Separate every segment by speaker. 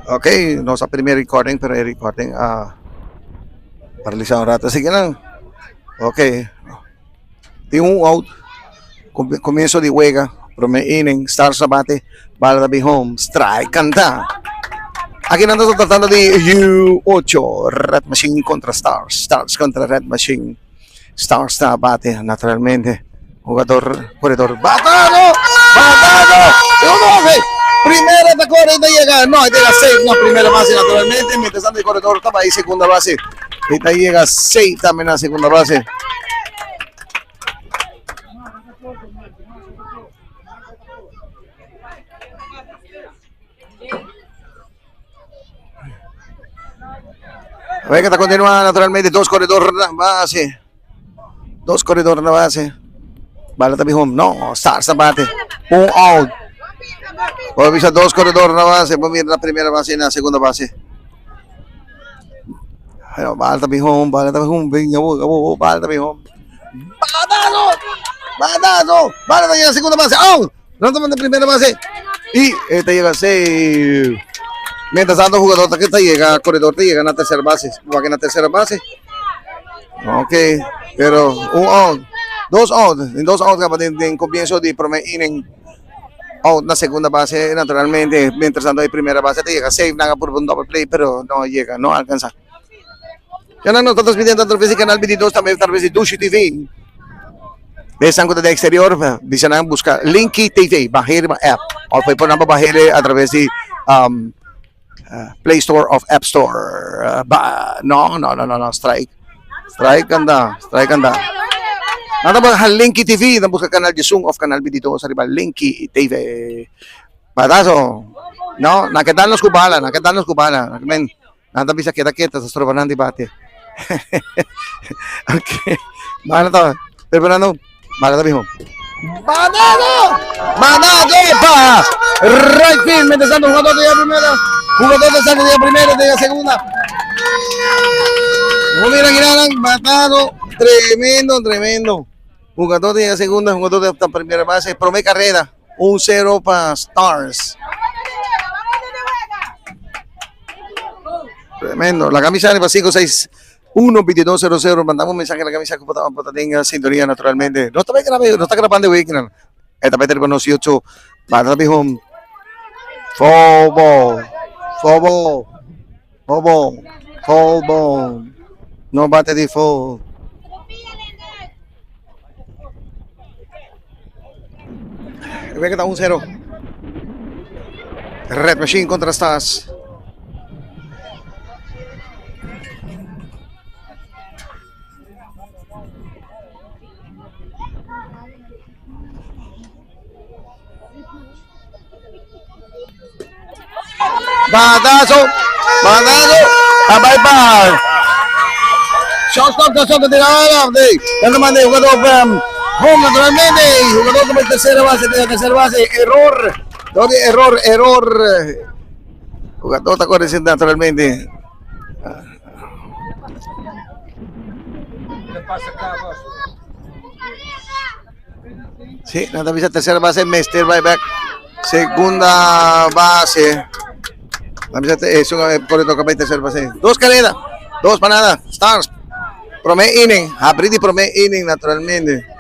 Speaker 1: Ok, nos a primer recording, pero e recording a paralisa un rato. Así que nan, ok. Tin un out, comienzo di wega, prome inning, Stars a bate, bala ta bin home, strike canta. Aki nan ta tratando di U8, Red Machine contra Stars, Stars contra Red Machine. Stars ta bate naturalmente. Jugador, corredor, batado, batado, segundo base, primera ta corre y ta llega, no, llega safe na primera base naturalmente, mientras tanto el corredor estaba ahí segunda base, y ta llega safe también na segunda base. Wega ta continua naturalmente, dos corredor na base. Dos corredor na base. Bala ta home. No, Stars na bate. Un out. Por bisa dos corredor na base. Por mira na primera base y na segunda base. Bueno, bala ta home, bala ta home. Venga, bala ta home. Batazo! Batazo! Bala ta llega segunda base. Out! No ta manda primera base. Y esta llega safe. Mientras tanto, jugador que ta llega, corredor ta llega na tercera base. Va na tercera base. Ok, pero un out. Dos out. En dos out caba den, den comienzo di primer inning. Out na segunda base, naturalmente. Mientras tanto, primera base ta llega safe. Nanga por un double play, pero no llega, no alcanza. Ya nos está transmitiendo a través del canal 22, también a través de Dushi TV. Esnan ku ta den exterior, bisa nan buska Linky TV, baher riba app. Of por nan baher a través di um, Play Store of App Store. Ba, no, no, no, no, no, strike. Strike anda, strike anda. Nan ta baha Linky TV, nan buska canal 11 of canal 22 ariba Linky TV. Batazo. No, nan ke dal nos ku bala, nan ke dal nos ku bala. Men, Nan ta bisa keda keta ta stroba nan di bate. Ok. Bala ta. Preparando. Bala ta biho. Banado! Banado pa right field. Mientras tanto, jugador de la primera. Jugador de sale de la primera, de la segunda. Mira, Giraran, batado. Tremendo, tremendo. Jugador de la segunda, jugador de la primera base. Prome carrera. 1-0 para Stars. Tremendo. La camisa de 5, 6, 1, 22, 0, 0. Mandamos un mensaje a la camisa que tenga sintonía naturalmente. No está grabando, no está grabando weekend. Esta vez tenemos 8. Para home. Foul Foul Foul Foul No bate de foul. Wega ta 1-0. Red Machine contra Stars. Batazo, batazo, a bai pa. Shortstop, shortstop, tira bola. Ya manda el jugador home naturalmente. Y jugador como el tercera base, de la tercera base. Error. ¿Dónde? Error, error. Jugador está corriendo naturalmente. Sí, nan ta bisa tercera base mester bai back. Segunda base. Nan bisa es un corredor que bai tercera base. Dos carrera, dos pa nada. Stars. Prome inning, habri di prome inning naturalmente.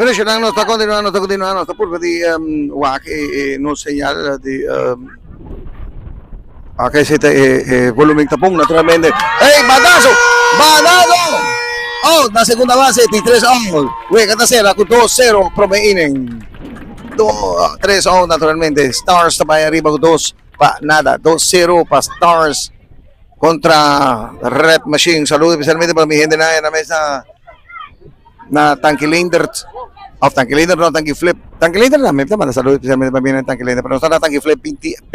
Speaker 1: Bueno, Shenan, nos ta continuando, nos ta continuando, nos ta purba di um, wak e, e nos señal di um, ok, si ta e, e volumen ta pon naturalmente. Hey, batazo! Batazo! Out na segunda base, di 3 out. Wega ta sera ku 2-0 prome inning. 3 out naturalmente. Stars ta bay arriba ku 2 pa nada. 2-0 pa Stars contra Red Machine. Saludo especialmente para mi gente na, na mesa na Tanki Leendert. Of Tanki Leendert, no Tanki Flip. Tanki Leendert tambe ta manda saludo especialmente pa mi na Tanki Leendert, pero nos ta na Tanki Flip 20 P.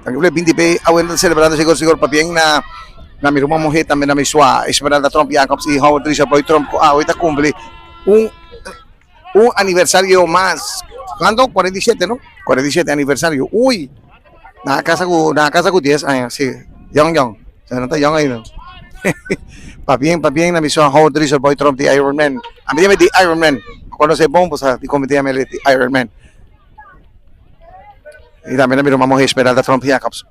Speaker 1: Tanki Flip 20 P awe ta celebrando sigur sigur pabien na na mi ruman muher tambe na mi swa Esmeralda Tromp Jacobs y Howard Richard Boy Tromp cu awe ta cumpli un un aniversario mas. Cuanto? 47 no? 47 aniversario. Uy! Nan a casa cu nan a casa cu 10 aña, si. Young young. Sa nan ta young ainda. Pabien pabien na mi swa Howard Richard Boy Tromp di Iron Man. A mi yama di Iron Man. Conoce bon bo sa di con mi ta yama el di Iron Man. Y tambe na mi ruman muher Esmeralda Tromp Jacobs.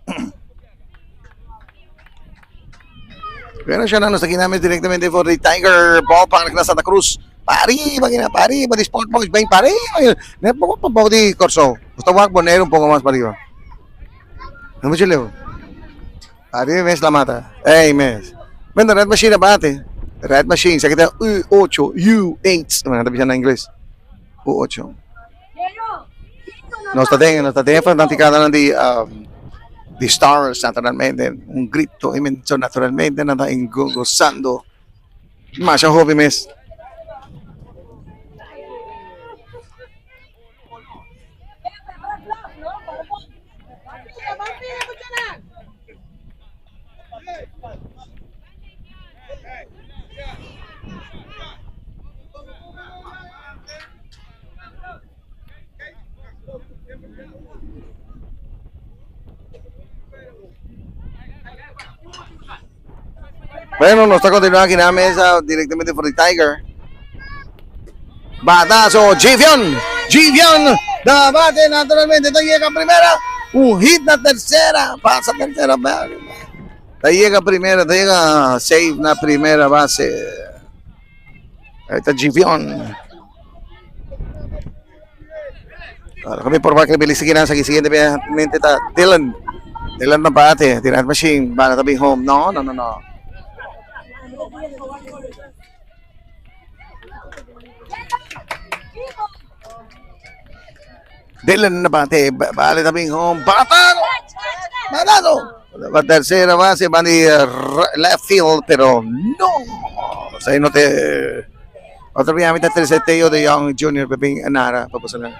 Speaker 1: Bueno, ya nos aquí names directamente for the Tiger Ballpark na Santa Cruz. Pa arriba, gina, pa arriba, di Sport Boys, ven pa arriba. Ne poco pa poco di Corso. Gusta wak Bonaire un poco más pa arriba. No mucho lejos. Arriba mes la mata. Ey mes. Bueno, Red Machine abate. Red Machine, sa kita U8, U8. Bueno, ta bisa na inglés. U8. Nos ta den, nos ta den fanaticadanan di um, di Stars, naturalmente. Un grito inmenso, naturalmente, nan ta gozando. Masha hopi mes. Bueno, nos ta continua aki na mesa directamente for the Tiger. Batazo, Givian, Givian, da bate naturalmente, ta llega primera, un hit na tercera, pasa tercera, ta llega primera, ta llega safe na primera base. Ahí está Givian. Ahora kami por bakri bilis sige na sa siguiente mente ta Dylan. Dylan na bate, Dylan machine, bala tabi home. No, no, no, no. Dylan na bate, bala tabi home. Batado! Batado! La tercera base van di left field, pero no. O sea, no te Otro biaha mi ta trece Theo de Jong Junior pa bin nara pa boso nan.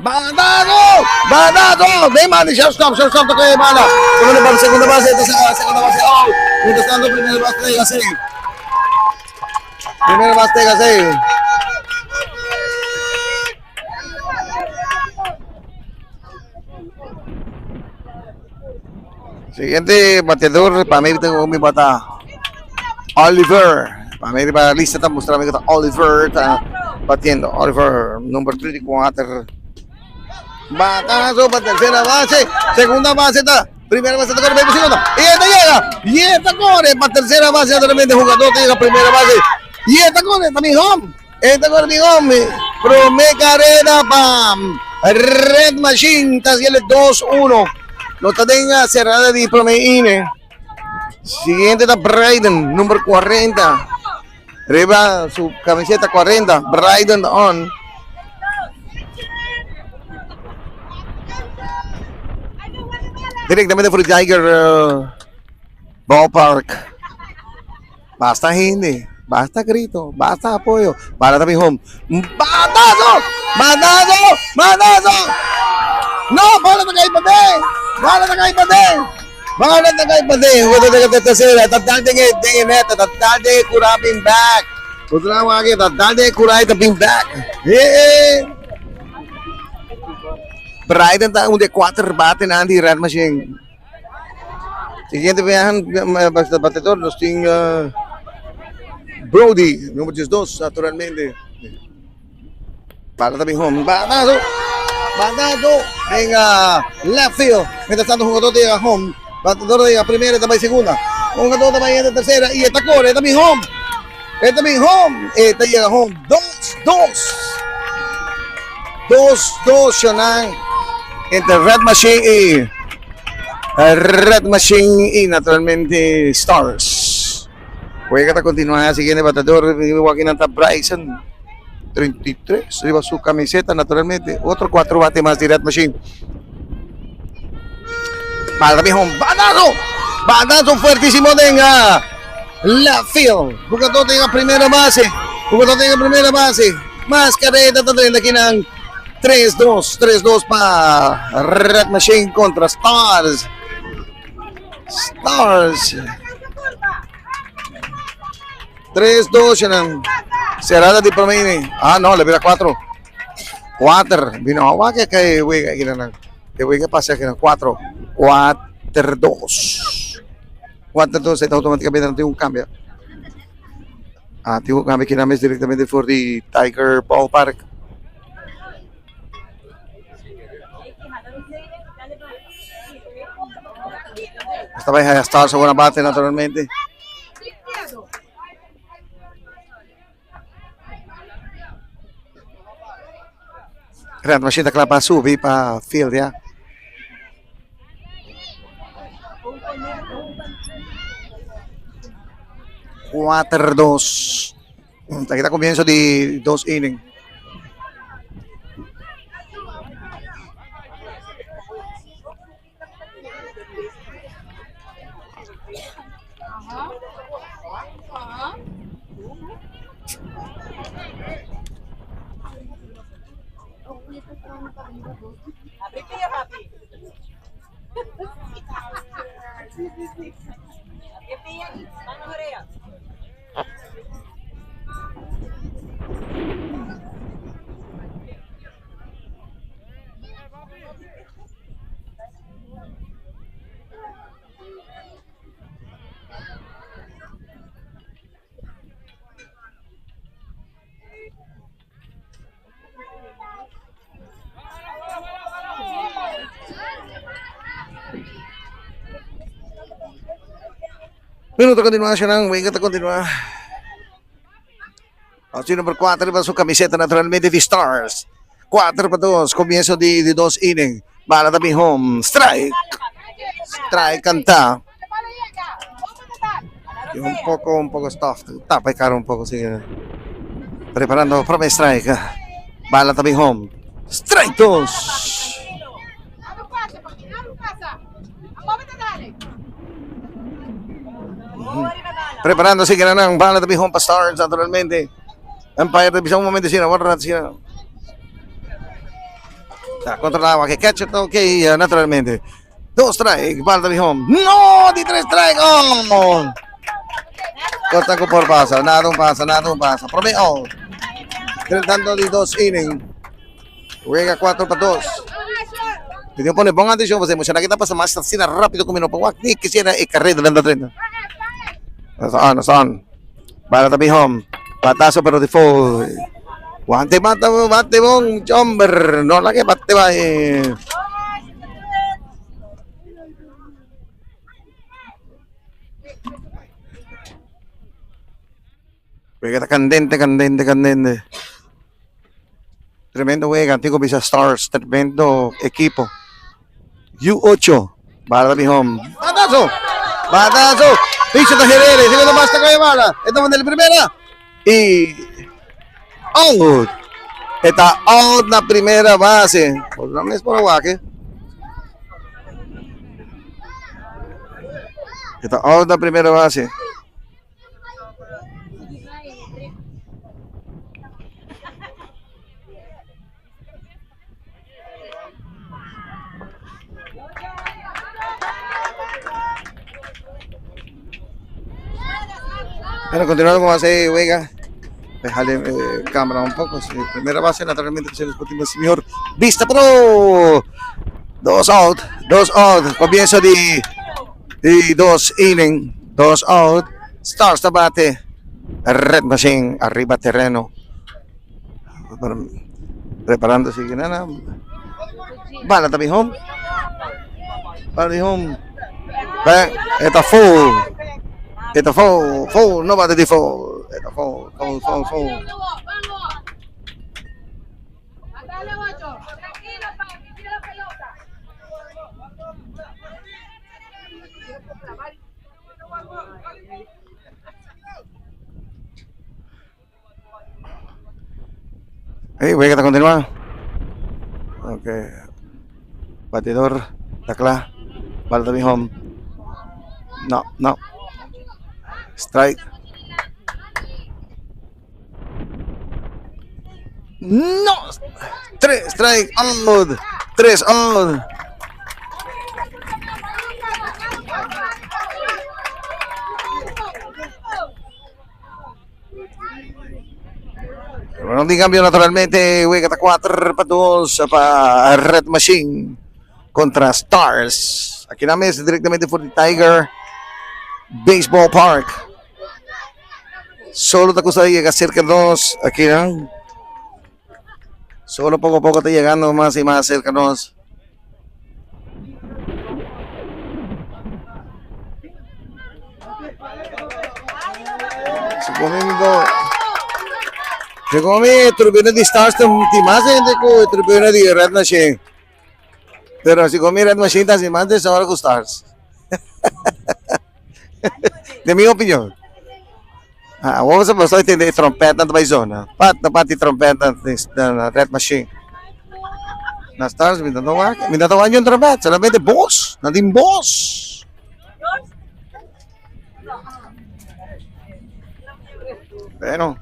Speaker 1: Bandado! Bandado! Ven manda, shortstop, shortstop toca de bala. Segunda base, segunda base, tercera, segunda base, oh. Mientras tanto, primera base, llega seis. Primera base, llega seis. Siguiente bateador, pa mi tengo mi bata Oliver. Pa mi riba lista ta mustra mi ta Oliver ta batiendo. Oliver, number 34. Batazo pa tercera base. Segunda base ta. Primera base ta corre, segunda. Y esta llega. Y esta corre pa tercera base. Naturalmente, jugador llega primera base. Y esta corre también home. Esta corre mi home. Prome carrera pa Red Machine. Está haciendo 2-1. No está den cerrada di prome inning. Siguiente está Brayden, número 40. Riba su camiseta 40. Brayden on. Directamente for the Tiger uh, Ballpark. Basta hende, basta grito, basta apoyo. Para ta home. Batazo! Batazo! Batazo! No, bola ta kai paden! Bola ta kai paden! Bola ta kai paden! Jugador de tercera, ta dal den den net, ta dal den cura bin back. Otra wake, ta dal den cura ta bin back. Hey! Brighton ta un de cuatro bate nan di Red Machine. Siguiente biahan batedor nos tin Brody, numero 12 naturalmente. Bala ta bin home. Batazo! Batazo! Venga, left field. Mientras tanto, jugador llega home. Batedor llega primera, ta bay segunda. Jugador ta bay tercera y esta corre, esta bin home. Esta bin home. Esta llega home. Dos, dos. Dos, dos, Shonan. Entre Red Machine y Red Machine y naturalmente Stars. Juega ta continua siguiente batador Joaquín Anta Bryson 33 riba su camiseta naturalmente otro cuatro bate más de Red Machine. Bala también un batazo. Batazo fuertísimo tenga. Left field. Jugador ta yega primera base. Jugador ta yega primera base. Mas carrera ta drenta aki nan. 3-2. 3-2 pa Red Machine contra Stars. Stars. 3-2 nan. Cerrada di prome. Ah no, le bira 4. 4. Bino awa ke ke wega aki nan. E wega pasa aki nan 4. 4-2. 4-2 eta automaticamente nan tin un cambio. Ah, tin un cambio aki nan mes directamente for di Tiger Ballpark. Esta bai haya Stars awor a bate naturalmente. Red Machine ta kla pa subi pa field ya. Kuater dos. Aki ta comienzo di dos inning. Minuto continua nan, wega ta continua. Así number 4 riba su camiseta naturalmente di Stars. 4 pa 2, comienzo di, di dos inning. Bala ta bin home. Strike. Strike canta. Y un poco, un poco soft. Tapa e cara un poco, sí. Preparando prome strike. Bala ta bin home. Strike 2. Preparando si nan bala ta bin home pa Stars naturalmente. Umpire ta bisa un momento asina, wak rato asina. Ta controlado wak e catcher ta ok naturalmente. Dos strike, bala ta bin home. No, di tres strike. Oh! Corta ku por pasa, nada un pasa, nada un pasa. Prome out. Tratando di dos inning. Wega 4 pa 2. Mi tin pone bon atención pasobra muchanan aki ta pasa mas asina rápido ku mi no por wak ni kisiera e kareda nan ta drenta. Nos on, nos on. Bala ta bin home. Batazo pero di foul. Wante bata, bate bon, hombre. No la que bate va. Wega ta candente, candente, candente. Tremendo wega, Antigua Vista Stars, tremendo equipo. U8, bala mi home. Batazo! Batazo! Picho ta Herrera, segundo basta con bala. Esta de la primera. Y out. Está out na primera base. Por no mes por aguaque. Está out na primera base. Bueno, continuando con ese wega. Déjale eh, cámara un poco. Sí, primera base, naturalmente, se les mejor vista, pero dos out, dos out. Comienzo de Di dos inning, dos out. Stars ta bate. Red Machine arriba terreno. Preparando si nana. Bala ta bin home. Bala bin home. Eta foul. Eta foul. Foul. No bate di foul. Eta foul. Foul, foul, foul. Hey, wega ta continua. Ok. Batidor ta kla. Bala ta bin home. No, no. Strike. No! Tres strike out. Tres out. Pero di cambio naturalmente. Wega ta 4 pa 2 pa Red Machine contra Stars. Aki na mes directamente for di Tiger Baseball Park. Solo ta cosa llega cerca nos. Aki na. Solo poco a poco ta llegando mas y mas cerca nos. Suponiendo Segun mi tribuna di Stars ta tin mas hende ku tribuna di Red Machine. Pero segun mi Red Machine ta hasi mas desorden ku Stars. De mi opinion. Awor bo sa tende e trompetnan ta bai zona. Pat ta bati trompetnan na Red Machine. Na Stars mi no ta wak, mi no ta wak niun trompet, solamente bos, nan tin bos. Bueno,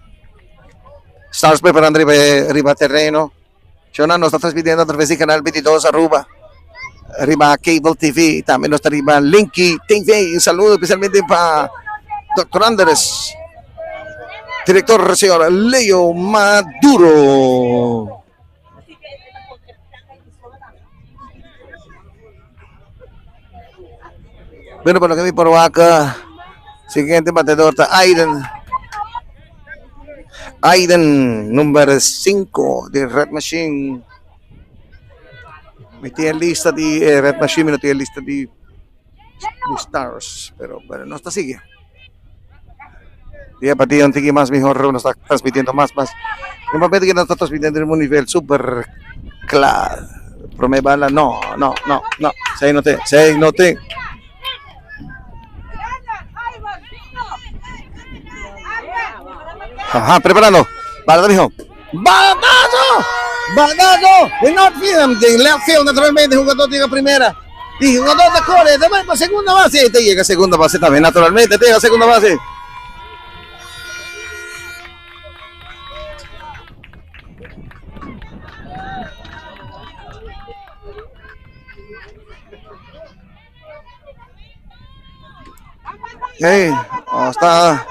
Speaker 1: Stars preparando riba e riba terreno. Shona nos ta transmitiendo a través di Canal 22 Aruba, riba Cable TV, y tambe nos ta riba Linky TV. Un saludo especialmente pa Dr. Andres, director señor Leo Maduro. Bueno, pa loke mi por wak, siguiente batedor ta Aiden. Aiden, number 5 di Red Machine. Mi tin e lista di eh, Red Machine, mi no tin e lista di, di Stars, pero bueno, nos ta sigui. Dia pa dia un tiki mas mihor, nos ta transmitiendo mas, mas. Un momento que nos ta transmitiendo en un nivel super kla. Prome bala, no, no, no, no. Sei no te, sei no te. Ajá, preparando. Bala mijo. Batazo! Batazo! En outfield, en left field, naturalmente, jugador llega primera. Y jugador de corre, de para segunda base. Y te llega segunda base también, naturalmente, te llega segunda base. Hey, oh, está.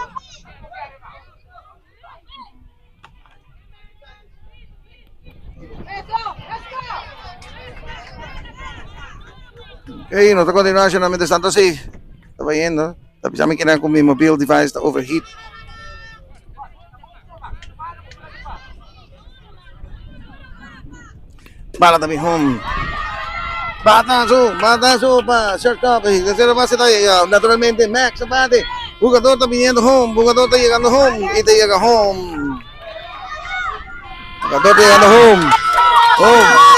Speaker 1: Hey, nos ta continua mientras tanto así. Ta bayendo. Ta bisa mi kina con mi mobile device ta overheat. Bala ta bin home. Batazo, batazo pa shortstop. Y tercera base ta llega. Naturalmente Max bate. Jugador ta viniendo home. Jugador ta llegando home. Y ta llega home. Jugador ta llegando home. Home.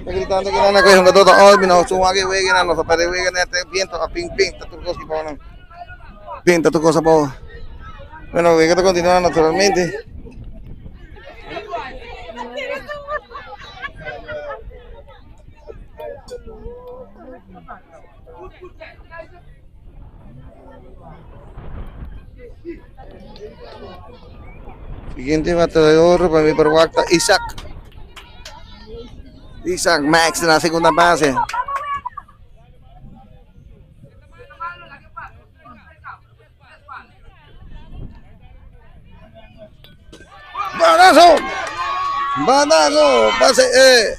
Speaker 1: Ta gritando que nan coge jugador ta oh mi no su wak e wega nan no sa perde wega nan te viento a ping ping ta tur cos ki nan ping ta tur cos abou bueno wega ta continua naturalmente. Siguiente bateador pa mi por wak ta Isaac. Isaac Max na segunda base. Batazo! Batazo! Base, eh,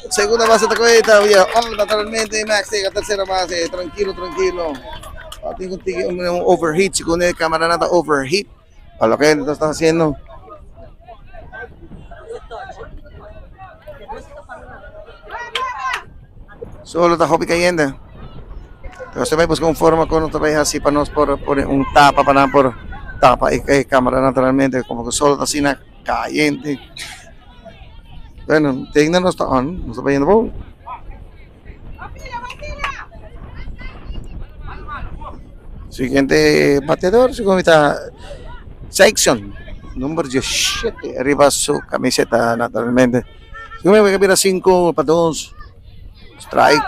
Speaker 1: segunda base ta cuenta, oh, naturalmente Max llega tercera base, tranquilo, tranquilo. Ah, tengo un, un overheat, según el cámara nada overheat. A lo que está haciendo. Solo ta hopi cayente. Pero se vai busca un forma con otra vez así para nos por poner un tapa para por tapa y e cámara naturalmente como que solo ta así caliente. Bueno, tegna no está on, no está yendo bon. Siguiente bateador, según está Jackson. Number 17 riba su camiseta naturalmente. Segun mi bira 5 pa 2. Strike.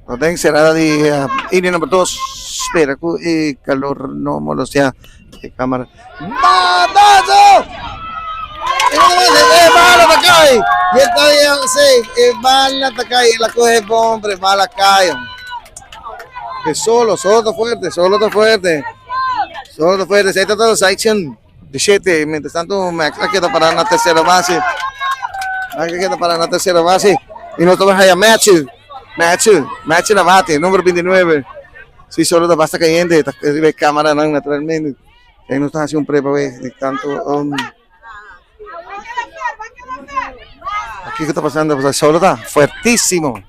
Speaker 1: Nos den cerrada di inning number 2. Spera cu e calor no molestea e camara. Batazo! E bala ta cay! Y esta ya safe. E bala ta cay. El a coge bon, pero e bala cay. E solo, solo ta fuerte, solo ta fuerte. Solo ta fuerte. Esta ta section di 7. Mientras tanto, Max a keda para na tercera base. Max a keda para na tercera base. Y nos ta haya Matthew. Matthew. Matthew na bate, numero 29. Si, solo ta basta cayente. Ta riba e camaranan naturalmente. Ahí nos ta haci un prueba we de tanto um, Aquí que ta pasando? Pues el solo ta fuertísimo.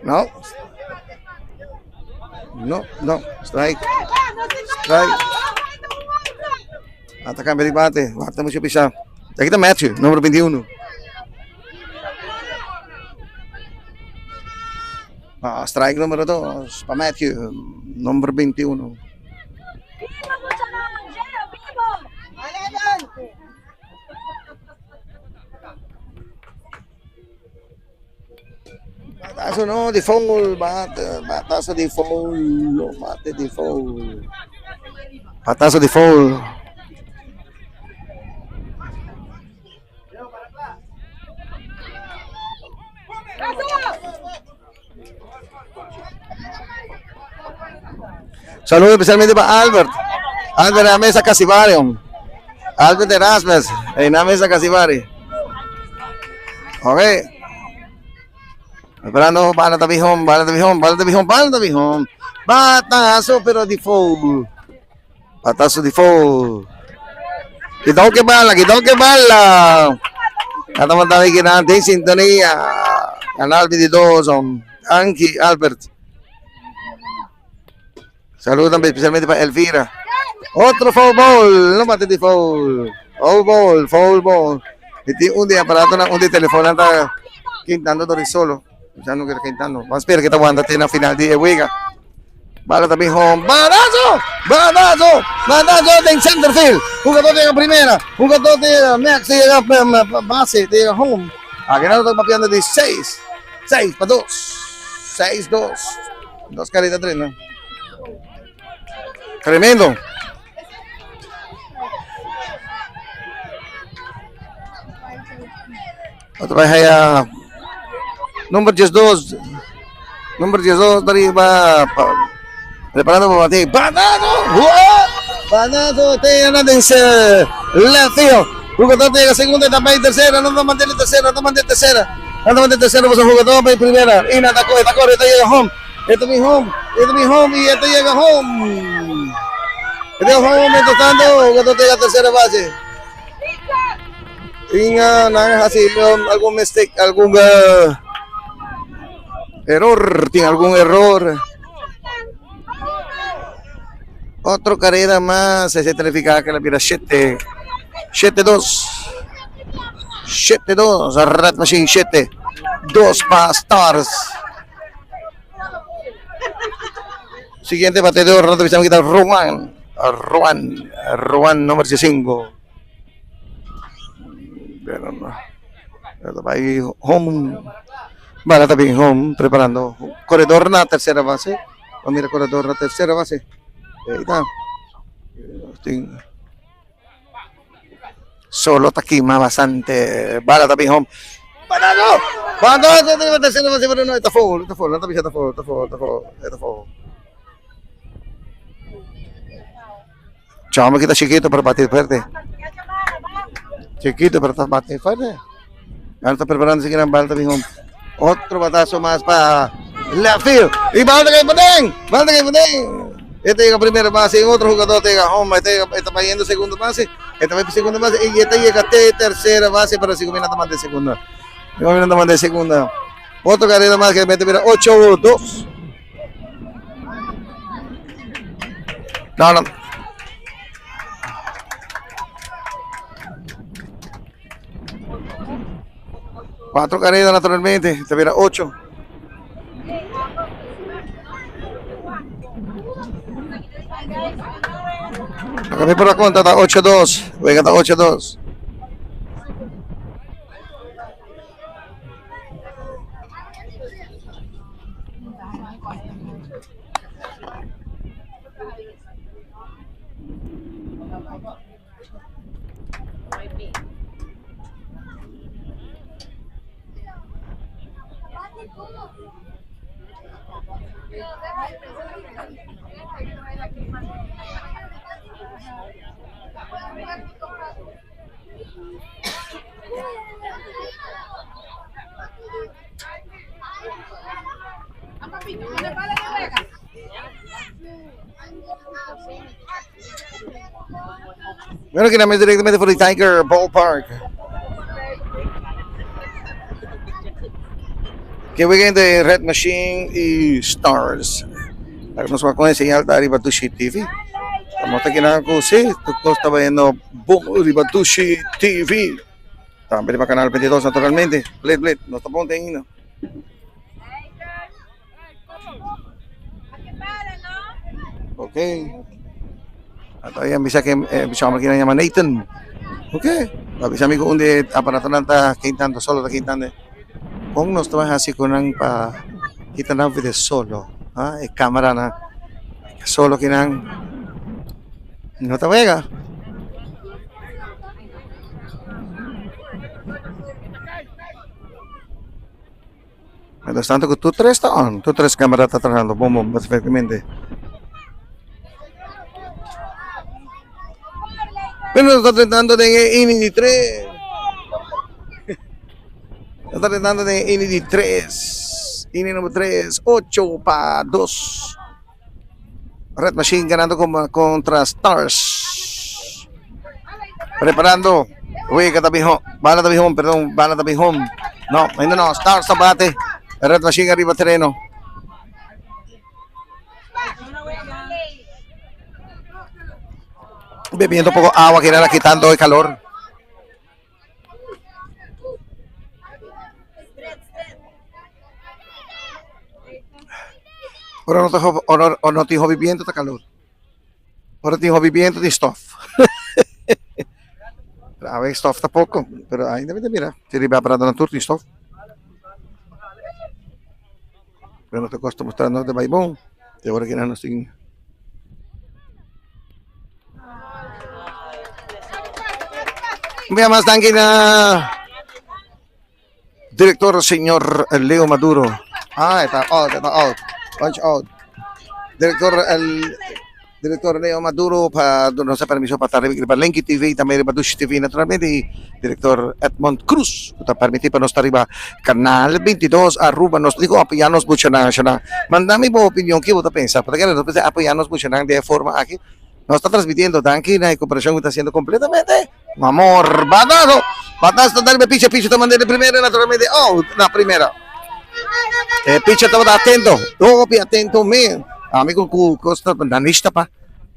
Speaker 1: No. No, no. Strike. Strike. Ata cambia di bate. Bate mucho pisá. Aquí está Matthew, número 21. Ah, strike número 2 para Matthew, número 21. Batazo no, di foul, bate, batazo di foul, no, bate di foul. Batazo di foul. Saludo especialmente para Albert. Albert en la mesa Casibari. Albert Erasmus en la mesa Casibari. Ok. Esperando bala tabi home, bala tabi home, bala tabi home, bala tabi home. Batazo pero di foul. Batazo di foul. Quitó que bala, quitó que bala. Estamos también en sintonía. Canal 22, um, Anki Albert. Saludos también especialmente para Elvira. Otro foul ball, no mate di foul. Foul ball, foul ball. Y tin un di aparato na un di telefono ta quintando dori solo. Ya no quiere quintando. Vamos a esperar que ta aguanta na final di e wega. Bala también home. Balazo! Balazo! Balazo den center field. Jugador llega primera. Jugador de Max llega base, llega home. Aquí no está papiando de 6. 6 para 2. 6, 2. Dos caritas tres, ¿no? Tremendo. Otra vez allá. Número 12. Número 12 arriba. Preparando para batir. ¡Banazo! ¡Banazo! Tiene de left field. Jugador llega segunda, etapa y tercera. No mantiene tercera, no mantiene tercera. No mantiene tercera, pues el jugador va en primera. Y nada, corre, corre, esta llega home. Este es mi home, este es mi home y este llega home. Este es home, mientras tanto, jugador llega a tercera base. Inga, nada, así, um, algún mistake, algún error, tiene algún error. Otro carrera más, se significa que la mira 7, 7 2. 7 2, Red Machine 7, 2 pa Stars. Siguiente bateador, no te quitar Ruan, Ruan, Ruan número 5. Pero no. Ahí home. Bala también home, preparando. Corredor na tercera base. Oh, mira, corredor na tercera base. Ahí está. Solo está aquí más bastante. Bala también home. ¡Balazo! ¡Balazo! Tercera base, pero no, está foul, está foul, no está foul, está foul, está foul, está foul. Chamo que está chiquito para bater fuerte. Chiquito pero está bater fuerte. Ahora está preparándose gran bala también home. Otro batazo más para left field. Y bala que ponen. Bala que ponen. Este llega primera base, otro jugador llega home, este llega, está yendo segunda base, este va segunda base y este llega a tercera base para sigue mirando más de segunda. Sigue mirando más de segunda. Otro carrera más que mete, mira, 8 2. No, no. Cuatro carrera naturalmente, ta bira ocho. Acá mi por la conta ta 8-2. Wega ta 8-2. Bueno, aquí names directamente for the Tiger Ballpark. Que weekend de Red Machine y Stars. Para nos va con señal de arriba Dushi TV. Estamos aquí en la sí, tu está viendo boom arriba Dushi TV. También para Canal 22 naturalmente. Blit blit, no está ponte ahí, no. Ok. Ato ayan, bisa ke eh, bisa mo kina llama Nathan. Ok. Bisa mi ko undi aparato nan ta quintando solo ta quintando. Kung nos ta hasi ko nang pa kita na video solo. Ah, e camera na solo kinang no ta wega. Mientras tanto ku tur tres ta on, tur tres camera ta trahando bon bon perfectamente. Pero nos ta tratando den e inning di tres. Nos ta tratando den e inning di tres. Inning number tres, ocho pa dos. Red Machine ganando contra Stars. Preparando. Wega ta bin home. Bala ta bin home, perdón. Bala ta bin home. No, ainda no. Stars ta bate. Red Machine arriba terreno. Bebiendo poco agua que era quitando el calor. Ora no ta ora ora no tin hopi biento ta calor. Ora tin hopi biento tin stof. Pero awe stof ta poco, pero ainda mi ta mira si riba aparato nan tur tin stof. Pero no ta costa mustra nos ta bay bon, te ora kinan nos tin. Un mas danki na director señor Leo Maduro. Ah, está out, está out. Punch out. Director el director Leo Maduro pa nos a permiso pa ta riba Lenki TV y tambe riba Dushi TV naturalmente y director Edmond Cruz cu ta permiti pa nos ta riba Canal 22 Aruba. Nos dico apoya nos muchanan ashonan. Manda mi bo opinion ki bo ta pensa. Pasobra nos mester apoya nos muchanan den e forma aki. Nos ta transmitiendo danki na e cooperacion cu ta haciendo completamente con amor. Batazo! Batazo ta dal riba e picha, picha ta manda den primera naturalmente out na primera. E picha tabata atento, hopi atento me. Ami cu cu cos ta nanista pa.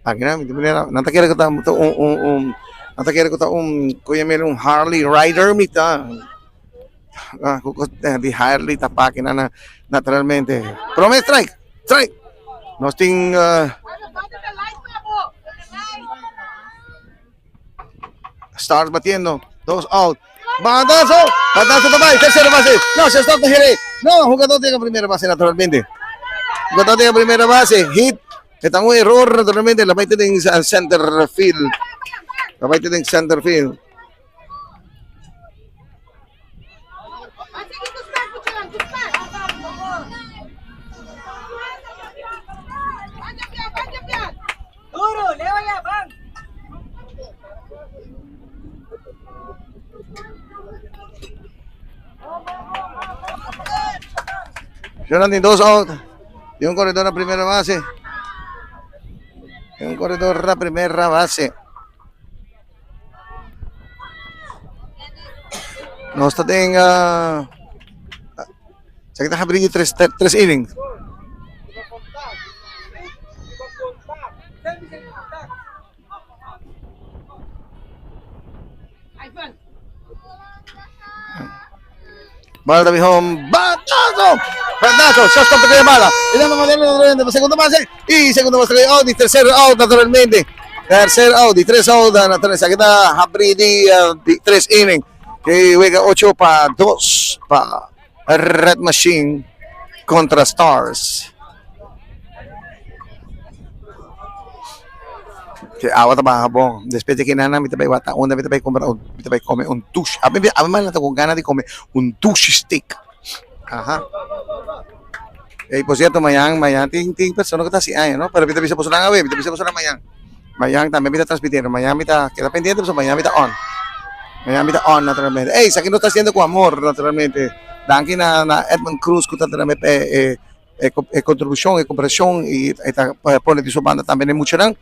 Speaker 1: Aki nan mi manera nan ta kere cu ta un un un nan ta kere cu ta un cu yama un Harley rider mi ta. Cu cos di Harley ta pa aki nan naturalmente. Prome strike, strike. Nos tin Stars batiendo, dos out. Batazo, batazo ta bai, tercera base. No, se stop ta here. No, jugador llega a primera base naturalmente. Jugador llega a primera base, hit. Está un error naturalmente, la mete en center field. La mete en center field. Jonathan tin dos out y un corredor na primera base. Y un corredor na primera base. Nos ta den esaki ta habri di tres tres inning. Bala ta bin home. Batazo! Batazo! Shortstop ta kaya bala. Y dan Mandela naturalmente pa segunda base. Y segunda base kaya out. Y tercer out naturalmente. Tercer out. Y tres out naturalmente. Esaki ta habri di, uh, di tres inning. Que wega 8 pa 2 pa Red Machine contra Stars. Que awa ta baha bon. Despues di kinana mi ta bai wata unda mi ta bai compra un, mi ta bai come un douche. A mi a mi ta con gana di come un douche steak. Aha. Ey, por cierto, mañan, mañan tin, tin persona cu ta haci aña, no? Pero mi ta bisa boso nan awe, mi ta bisa boso nan mañan. Mañan tambe mi ta transmitiendo, mañan mi ta keda pendiente pasobra mañan mi ta on. Mañan mi ta on naturalmente. Ey, esaki nos ta haciendo cu amor naturalmente. Danki na na Edmund Cruz cu ta duna e e e e contribucion, e cooperacion y e ta pone di su banda tambe na e muchanan.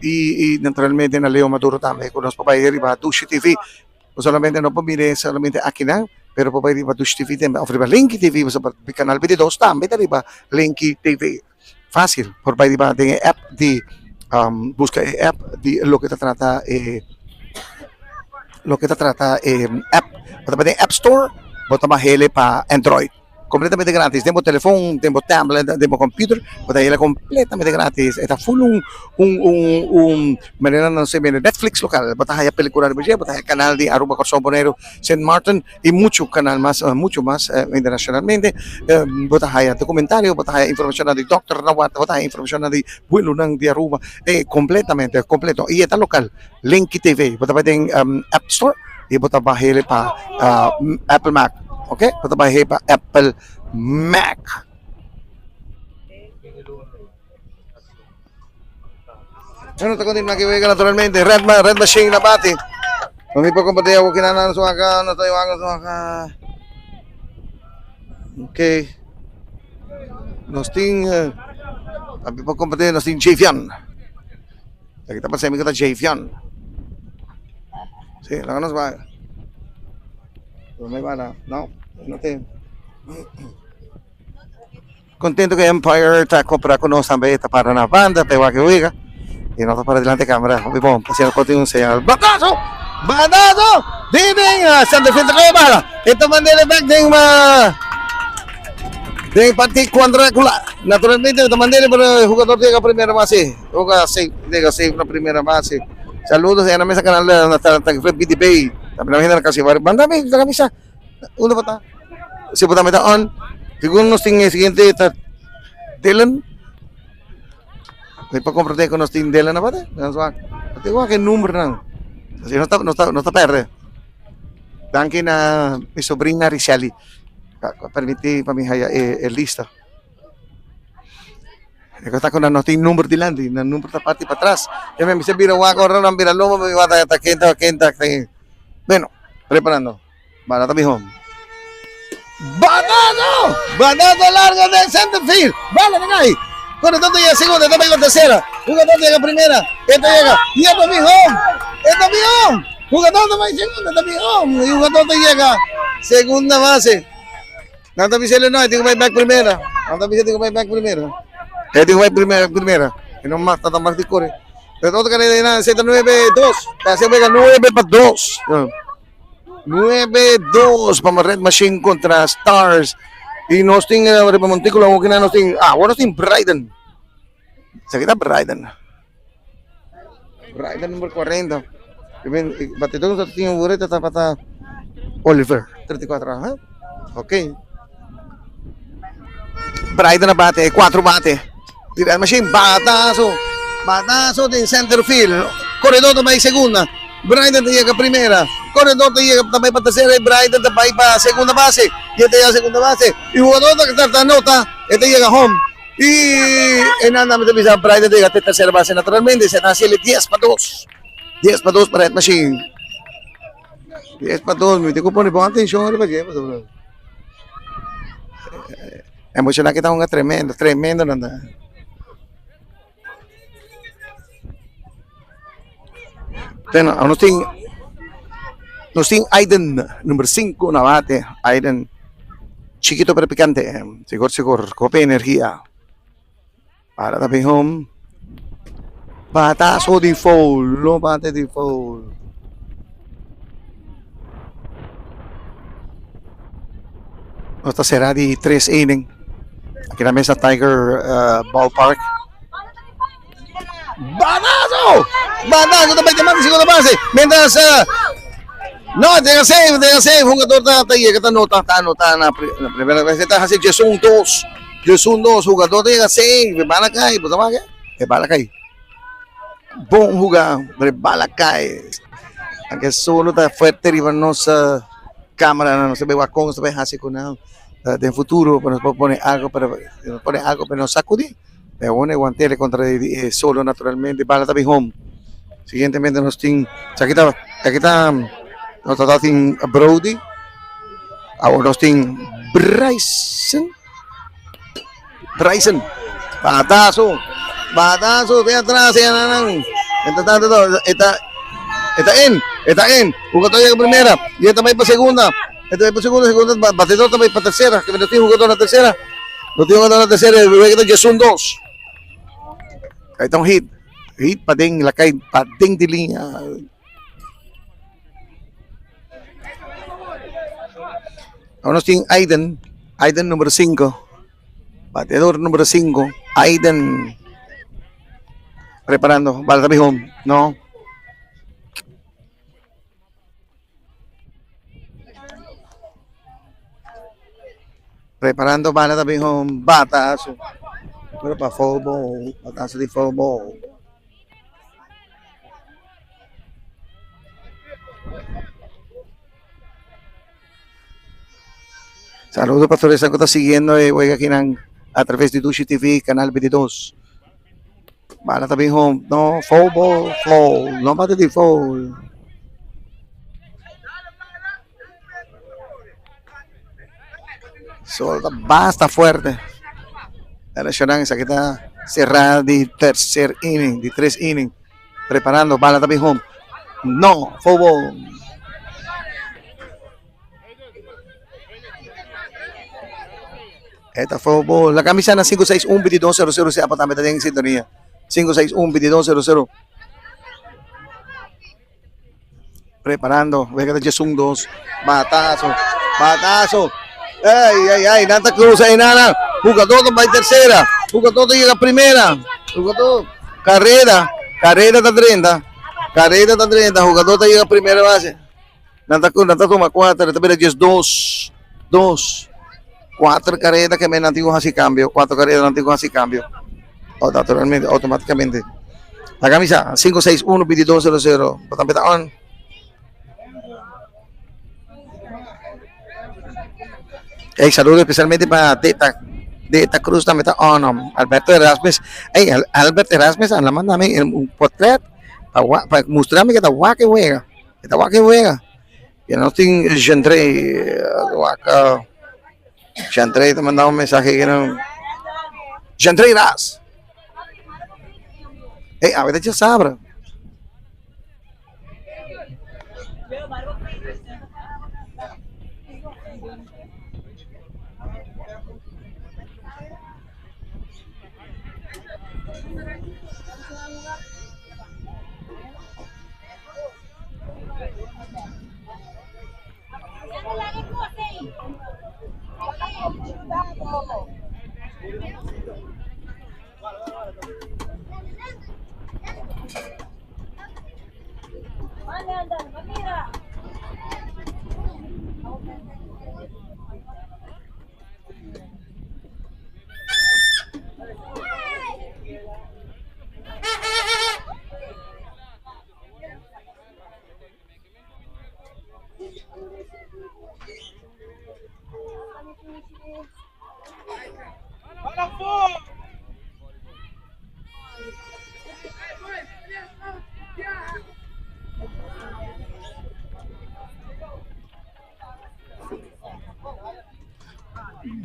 Speaker 1: Y y naturalmente na Leo Maduro tambe cu nos por bay riba Dushi TV. No solamente no por mira solamente akinan, pero por bay riba Dushi TV tambe of riba Linky TV pasobra canal 22 tambe ta riba Linky TV. Fácil, por bai riba den e app di busca e app di loke ta trata e loke ta trata e app, bo ta bai den app store bo ta bahele pa android completamente gratis den bo telefon, den bo tablet, den bo computer bo ta hela completamente gratis e ta full un un un un manera nan sa bende Netflix local bo ta haya pelicula riba dje bo ta haya canal di Aruba, Corsou, Boneiru, Sint Maarten y mucho canal mas, mucho mas internacionalmente. Bo ta haya documentario, bo ta haya informacionnan di dokternan wak, bo ta haya informacionnan di buelonan di Aruba, e completamente, completo. Y e ta local, Linky TV. Bo ta bai den App Store y bo ta bah'e pa Apple Mac, ok? Bo ta bah'e pa Apple Mac. Bueno, ta continua aki wega naturalmente. Red, Red Machine na bate. No mi por compartir algo que nada no acá, no estoy acá, no acá. Ok. Nos tin, eh, a mi por compartir, nos tin Javion. Aquí está pasando que está Javion. Sí, la nos va. No me va, no, no te. Contento cu Empire ta coopera cu nos tambe, ta para na banda pa e wak e wega y no ta para dilanti e camera. Hopi bon, pasobra por tin un señal. Batazo! Batazo! Den den center field ta cay bala. E ta mand'e bek den den parti cuadrangular. Naturalmente ta mand'e pero e jugador llega primera base. Juga safe, llega safe na primera base. Saludos na mesa canal na ta BDB. Tambe na hende na casi barrio. Manda mi la camisa. Unda bo ta? Si bo ta meta on. Segun nos tin e siguiente ta Dylan. Mi por comprende ku nos tin Dylan aparte. Nos wak. No tin wak e numbernan. Así no ta no ta no ta perde. Danki na mi sobrina Richelly pa permiti pa mi haya e e lista. E kos ta ku nan no tin number dilanti, nan number ta parti patras. Ya mi mester bira wak ora nan bira lomba mi wak ta kenta kenta. Bueno, preparando. Bala ta mihó. Batazo! Batazo largo den center field. Bala ta kai. Corredor ta llega segunda, ta bai tercera. Jugador ta llega primera. E ta llega. Y e ta mihó. E ta mihó. Jugador ta bai segunda, ta mihó. Y jugador ta llega segunda base. Nan ta bisa no, e tin ku bai back primera. Nan ta bisa tin ku bai back primera. E tin ku bai primera, primera. E no mata ta mas di kore. Pero otro carrera na seta 9-2. Ta se wega 9 pa 2. 9-2 pa Red Machine contra Stars. Y nos tin eh, riba montículo awo kina nos tin ah, nos tin Bryden. Sa kita Bryden. Bryden número 40. Batidor nos tin ahorita ta pata Oliver 34 ajá. Ok. Bryden a bate, 4 bate. Di Red Machine, batazo, batazo den center field. Corredor ta bai segunda, Bryden ta yega primera, corredor ta yega ta bai pa tercera y Bryden ta bai pa segunda base. Y e ta yega segunda base y jugador ta ta anota, e ta yega home. Y e nan ta bisa Bryden ta yega te tercera base naturalmente, se ta haciele 10 pa 2. 10 pa 2 pa Red Machine. 10 pa 2, mi tin cu pone bon atencion riba dje pasobra. E muchanan aki ta hunga tremendo, tremendo nan ta. Bueno, nos tin, nos tin Aiden number 5 na bate. Aiden chiquito pero picante. Sigur, sigur, hopi energia. Para ta bin home. Batazo di foul, no bate di foul. Nos ta sera di tres inning aki na mesa Tiger Ballpark. Batazo! Batazo ta bai te manda segunda base. Mientras no, llega safe, llega safe. Jugador ta ta llega ta nota, ta anota na na primera base. Ta hasi Jason dos. Jason dos, jugador ta llega safe. Bala kai, bo ta wak? E bala kai. Bon juga, pero e bala kai. Aunque solo ta fuerte riba nos camera, nos ta bay wak con nos ta bay hasi cu nan den futuro pa nos por pone algo pero pone algo pa nos sacudi. E awor e guantele contra e solo naturalmente bala ta bin home. Siguientemente nos tin esaki ta esaki ta nos ta tin Brody awor nos tin Bryson Bryson batazo batazo den atras e nan mientras tanto e ta e ta in e ta in jugador yega primera y e ta bay pa segunda e ta bay pa segunda segunda batedor ta bay pa tercera nos tin jugador na tercera. No tin jugador na tercera, e wega ta diesun dos. Ahí ta un hit. Hit paden, la kai paden di liña. Ahora nos tin Aiden, Aiden numero 5. Bateador numero 5, Aiden. Preparando, bala ta home. No. Preparando bala ta bin un batazo pero pa foul ball batazo di foul ball. Saludo pa tur esnan ku ta siguiendo e wega akinan a traves di Dushi TV canal 22. Bala ta bin home. No, foul ball, foul. No bate di foul. Sol ta basta fuerte. Relacionan esaki ta cerrada di tercer inning, di tres inning. Preparando, bala ta bin home. No, foul ball. E ta foul ball. La camisa na 561 2200 si apa tambe ta den sintonia. 561 2200. Preparando, wega ta djesun dos. Batazo, batazo. Ay, ay, ay, nan ta cruza e nana. Jugador ta bay tercera. Jugador ta llega primera. Jugador, carrera, carrera ta drenta. Carrera ta drenta, jugador ta llega primera base. Nan ta nan ta tuma kuater, ta bira diesdos, dos, kuater kareda ke men nan tin ku hasi kambio, kuater kareda nan tin ku hasi kambio. O naturalmente, outomatikamente. Laga mi sa, sinku seis uno bintidos sero sero, bo tambe ta on. Ey, saludo especialmente pa Deta, Deta Cruz tambe ta on. Alberto Erasmus, ey, Albert Erasmus a manda mi un potret pa pa mustra mi ke ta wak e wega. E ta wak e wega. Y nos tin Jandrey wak. Jandrey ta manda un mensahe que no. Jandrey Ras. Hey, awe ta djasabra.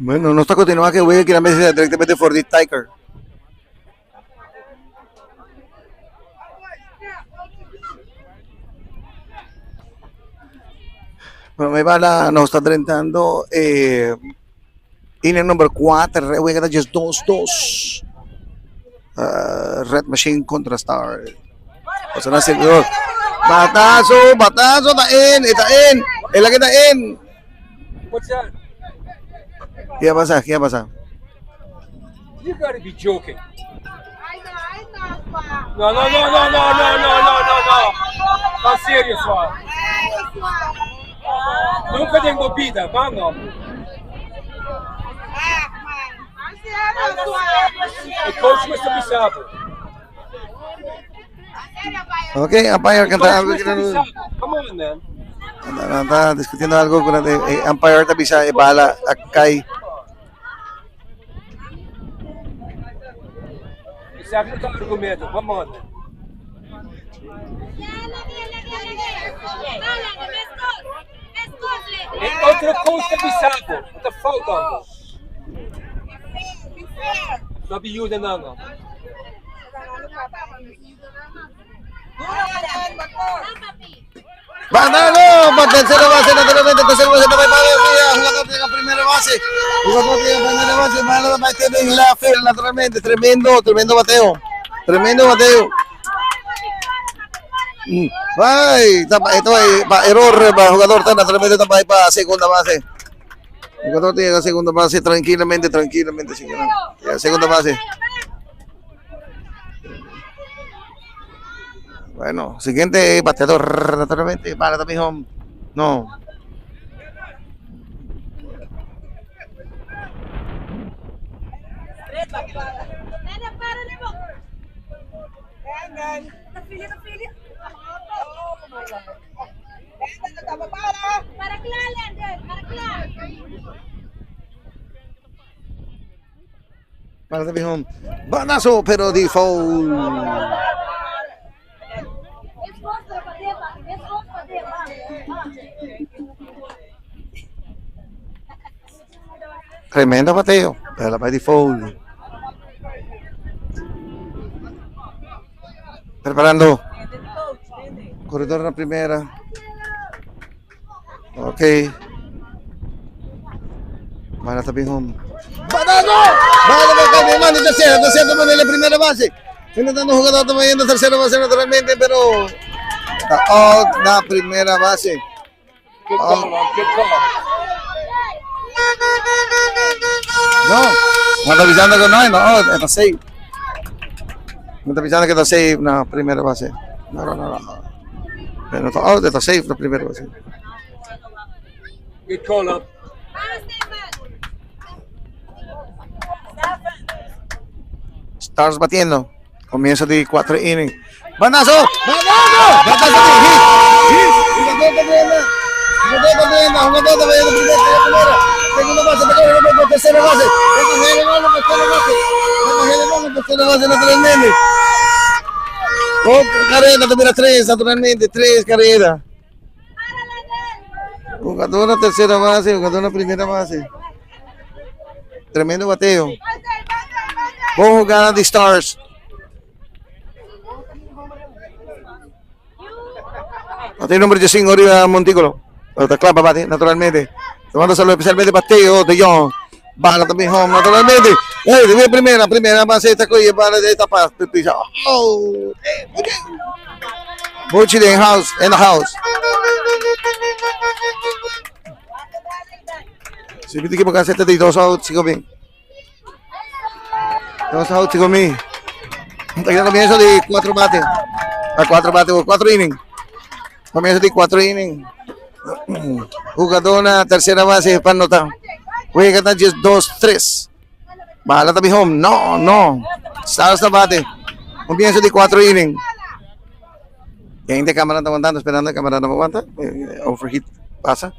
Speaker 1: Bueno, nos ta continua ke wega kina mester directamente for di Tiger. Prome bala nos ta drentando e inning number 4, e wega ta djes dos dos. Red Machine contra Star. Pasa na servidor. Batazo, batazo ta in, e ta in, el a keda in. Ke a pasa? Ke a pasa?
Speaker 2: You gotta be joking. No, no, no, no, no, no, no, no, no, no. Ta serio, swa. Nunca den bo bida, ban no. E coach mester bisa bo.
Speaker 1: Ok, umpire canta algo que no.
Speaker 2: Come on, man.
Speaker 1: Anda discutiendo algo con el umpire ta bisa e bala a kai.
Speaker 2: Esaki no ta argumento. Come on, man. E otro coach ta bisa bo. Ta falta bo. No bi yuda nan no.
Speaker 1: Banano, pa tercera base, naturalmente, tercera base, para jugador llega a primera base, jugador llega a primera base, Banano va a tener la fe, naturalmente, tremendo, tremendo bateo, tremendo bateo. Ay, esto es error para jugador, naturalmente, está para segunda base. Jugador llega a segunda base tranquilamente, tranquilamente, señora. Llega a segunda base. Bueno, siguiente bateador, naturalmente, para también. No. Para también. Banazo, pero di foul. Tremendo bateo, pero la va di foul. Preparando. Corredor na primera. Ok. Para tabi home. ¡Banazo! ¡Banazo para Cayman! Tercera, tercera, toma la primera base. Intentando jugador tomando tercera base naturalmente, pero está out na primera base.
Speaker 2: Good call, man. Good call.
Speaker 1: No, no está avisando que no, no, está safe. No está avisando que está safe na primera base. No, no, no, no. Pero está out, está safe na primera base.
Speaker 2: Good call up.
Speaker 1: Stars batiendo. Comienzo de 4 innings. ¡Banazo! ¡Banazo! ¡Banazo de hit! ¡Hit! Jugador de primera. Jugador de primera. Jugador de primera. Primera. Segunda base. Primera. Tercera base. Tercera base. Tercera base. Naturalmente. Con carrera, número 3, naturalmente. 3 carreras. Jugador na tercera base, jugador na primera base. Tremendo bateo. Buena jugada de Stars. Bateo número 5 arriba Montículo. Está clava bate, naturalmente. Tomando saludo especialmente bateo de Young. Bala también home, naturalmente. Hey, de primera, primera base, esta coye, bala de esta paz. Oh, okay. Buchi in house, in the house. Si pwede ka 72 out, sigo mi. Dos out, sigo mi. Está comienzo de 4 bates. A 4 bates, 4 innings. Comienzo de 4 innings. Jugador na tercera base, panota. Juega just 2, 3. Bahala tabi home. No, no. Stars na bate. Comienzo de 4 innings. Gente cámara está aguantando, esperando, cámara no aguanta. Overheat pasa.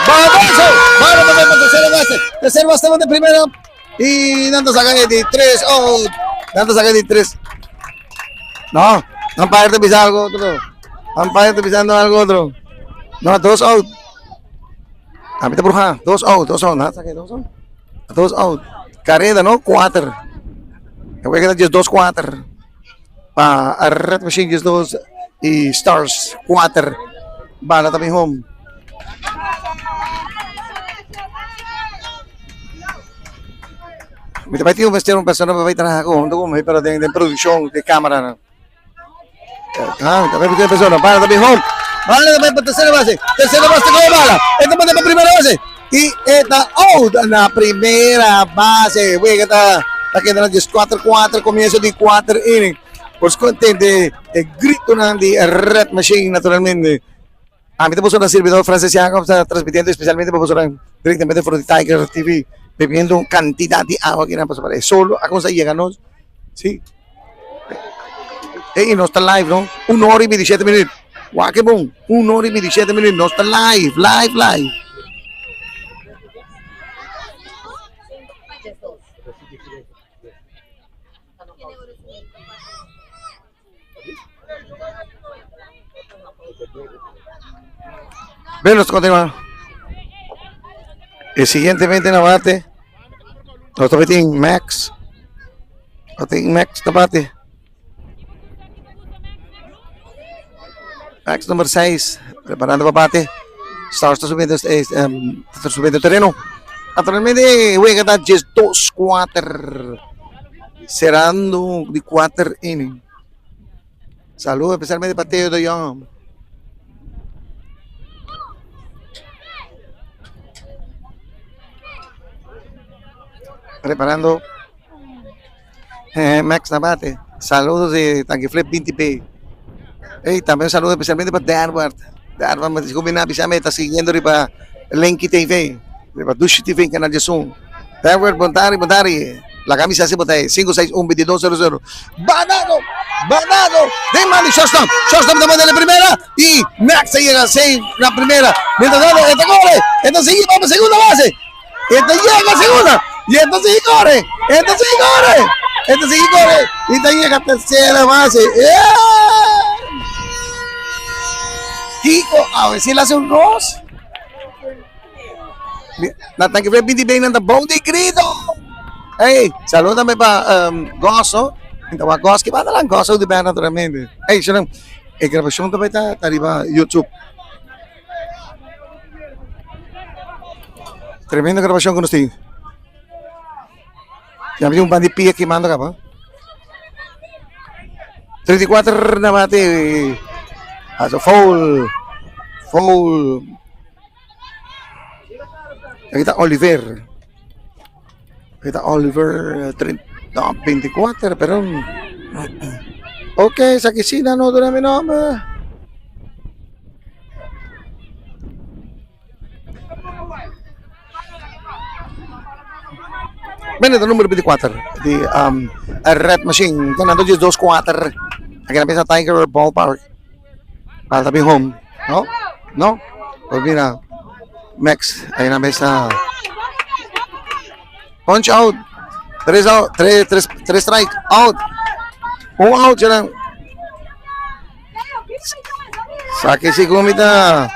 Speaker 1: ¡Batazo! ¡Para para tercera base! Tercera base de primera. Y Nando saca de 3. Oh, Nando saca de 3. No, umpire te pisa algo otro. Umpire te pisando algo otro. No, dos out. A mí te bruja. Dos out, dos out. Nada, saque dos out. Dos out. Carrera, no? Cuatro. Me voy a quedar just dos, cuatro. Pa Red Machine just dos y Stars cuatro. Bala también home. Mi ta tin un persona pa traha cu hunto cu mi, pero den produccion di camera. Ah, ta repitiendo persona. Bala también home. Bala también para tercera base. Tercera base con bala. Esta manda para primera base. Y esta out na primera base. Wega está está quedando 4-4 comienzo de 4 inning. Por contente el grito de Red Machine naturalmente. A mí te puso un servidor Francis Jacobs está transmitiendo especialmente para vosotros directamente por Tiger TV, bebiendo cantidad de agua que no pasa para solo a cosa lleganos. Sí. Hey, no está live, no? 1 ora y 27 minuut. Wak e bon. 1 ora y 27 minuut. No está live, live, live. Bien, nos continúa. Y siguientemente na bate. Nos ta tin Max. Nos tin Max na bate. Max number 6. Preparando pa bate. Stars ta subiendo, eh, ta subiendo terreno. Naturalmente, juega ta 12-4. Cerrando di 4 inning. Saludos especialmente para Teo de Jong. Preparando Max Nabate. Saludos de Tanque Flip 20P. Hey, también un saludo especialmente para Darward. Darward, me dijo, me está siguiendo para Lenky TV, para Dushi TV, canal de Zoom. Darward, bontari, bontari. La camisa hace botella. 5, 6, 1, 22, 0, 0. Banano, banano. De Manny shortstop. Shortstop de la primera. Y Max se llega a 6, la primera. Mientras tanto, este corre. Entonces vamos a segunda base. Este llega a segunda. Y entonces corre. Entonces corre. Entonces corre. Y te llega a tercera base. ¡Yeah! Kiko, a ver si le hace un dos. Na tanque fue 20 bem na bom de grito. Hey, salúdame pa Gozo. Então, a Gozo, que va lang Gozo de bem naturalmente. Hey, siya e grabación también está arriba YouTube. Tremenda grabación que nos tiene. Ya me un pan de pie quemando acá, pa. 34 na bate. Hace foul. Foul. Aquí está Oliver. Aquí está Oliver. 30, no, 24, pero. Ok, sa kisina no duna mi nombre. Bene, número 24 di Red Machine, ganando 2-4. Aquí empieza Tiger Ballpark. Para también home. No? No? Pues mira, Max, ahí en la mesa. Punch out. Tres out, tres, tres, tres strike, out. Un out, serán. Saque si gumita.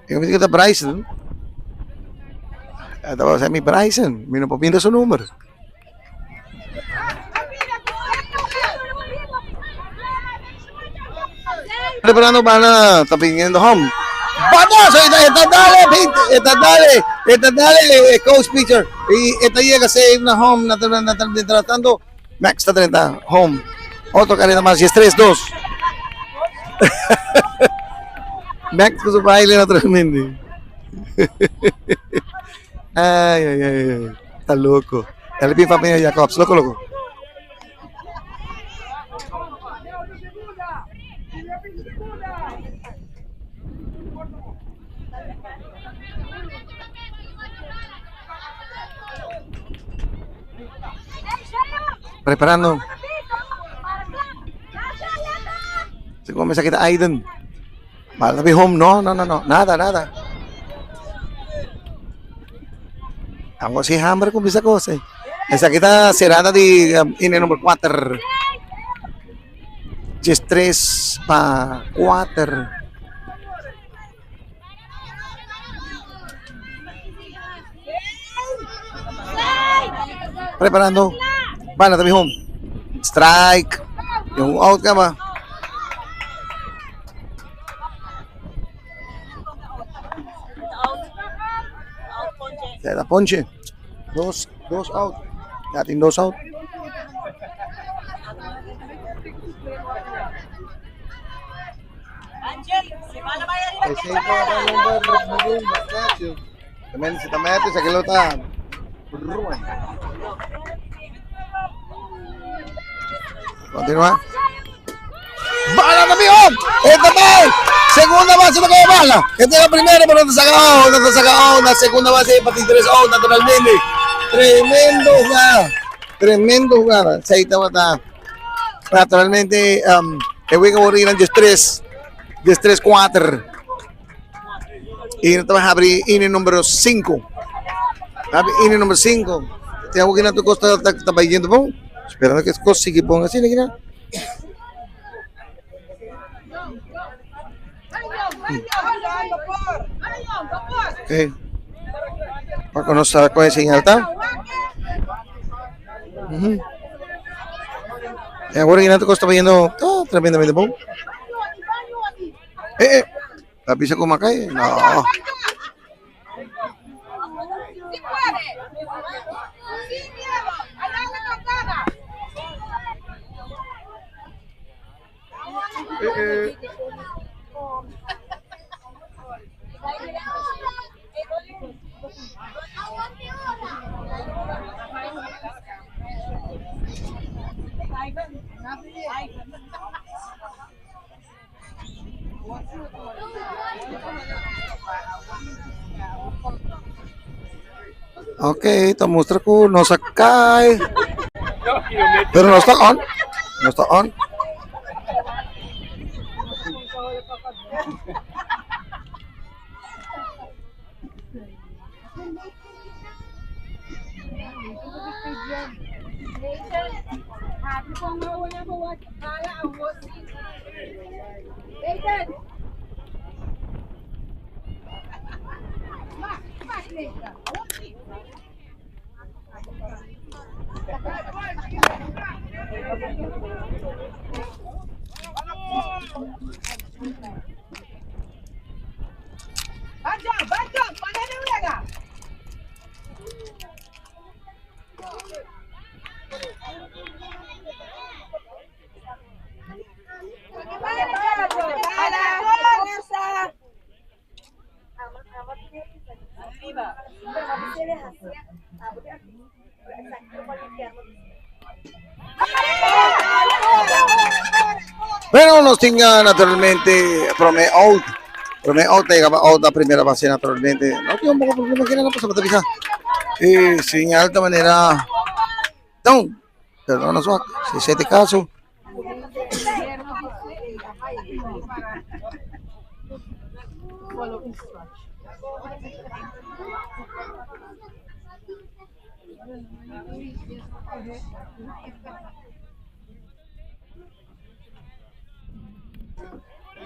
Speaker 1: Gumita kita Bryson. Ito sa mi Bryson. Mi no pinta su número. Preparando para está pidiendo home. ¡Vamos! Esta dale, esta dale, esta dale, coach pitcher. Y esta llega save na home, mientras tanto, Max está 30, home. Otro carrera más, y es 3-2. Max con su baile naturalmente. Ay, ay, ay, ay. Está loco. El pin familia Jacobs, loco, loco. Preparando. Se come esa quita Aiden. Va a home. No, no, no, no. Nada, nada. Algo así hambre con esa cosa. Esa quita cerrada de in número 4. Just 3 pa 4. Preparando. Van a home. Strike. Yung out ka ba? Se da ponche. Dos, dos out. Natin dos out. Esei ta number Matthew. También si ta Matthew, sa lo ta Ruben. Continua. Bala na bihon! Esta bay! Segunda base na kaya bala. Esta es la primera, pero no te saca out, no te saca out. La segunda base para ti tres out, naturalmente. Tremendo jugada. Tremendo jugada. Seis está. Naturalmente, um, e wega worrinan 13, 13 4. Y no te abrir inning número 5. Abre inning número 5. Te hago que no tu costa está está yendo bom. Esperando que es sigue bom así, ¿no? Ok. Pa ku nos sa kon e señal ta. Ujú. E awor aki nan ta kosta bayendo oh, tremendamente bon. Eh, eh, ta bisa ku makay? No. Ok, ta mustra ku nos a kai. Pero nos ta on. Nos ta on. Bueno, nos tinga naturalmente prome out. Prome out, llegaba out a primera base naturalmente. No tiene un poco problema que no pasa para Eh, señal de manera. Down. Perdón, no si siete caso.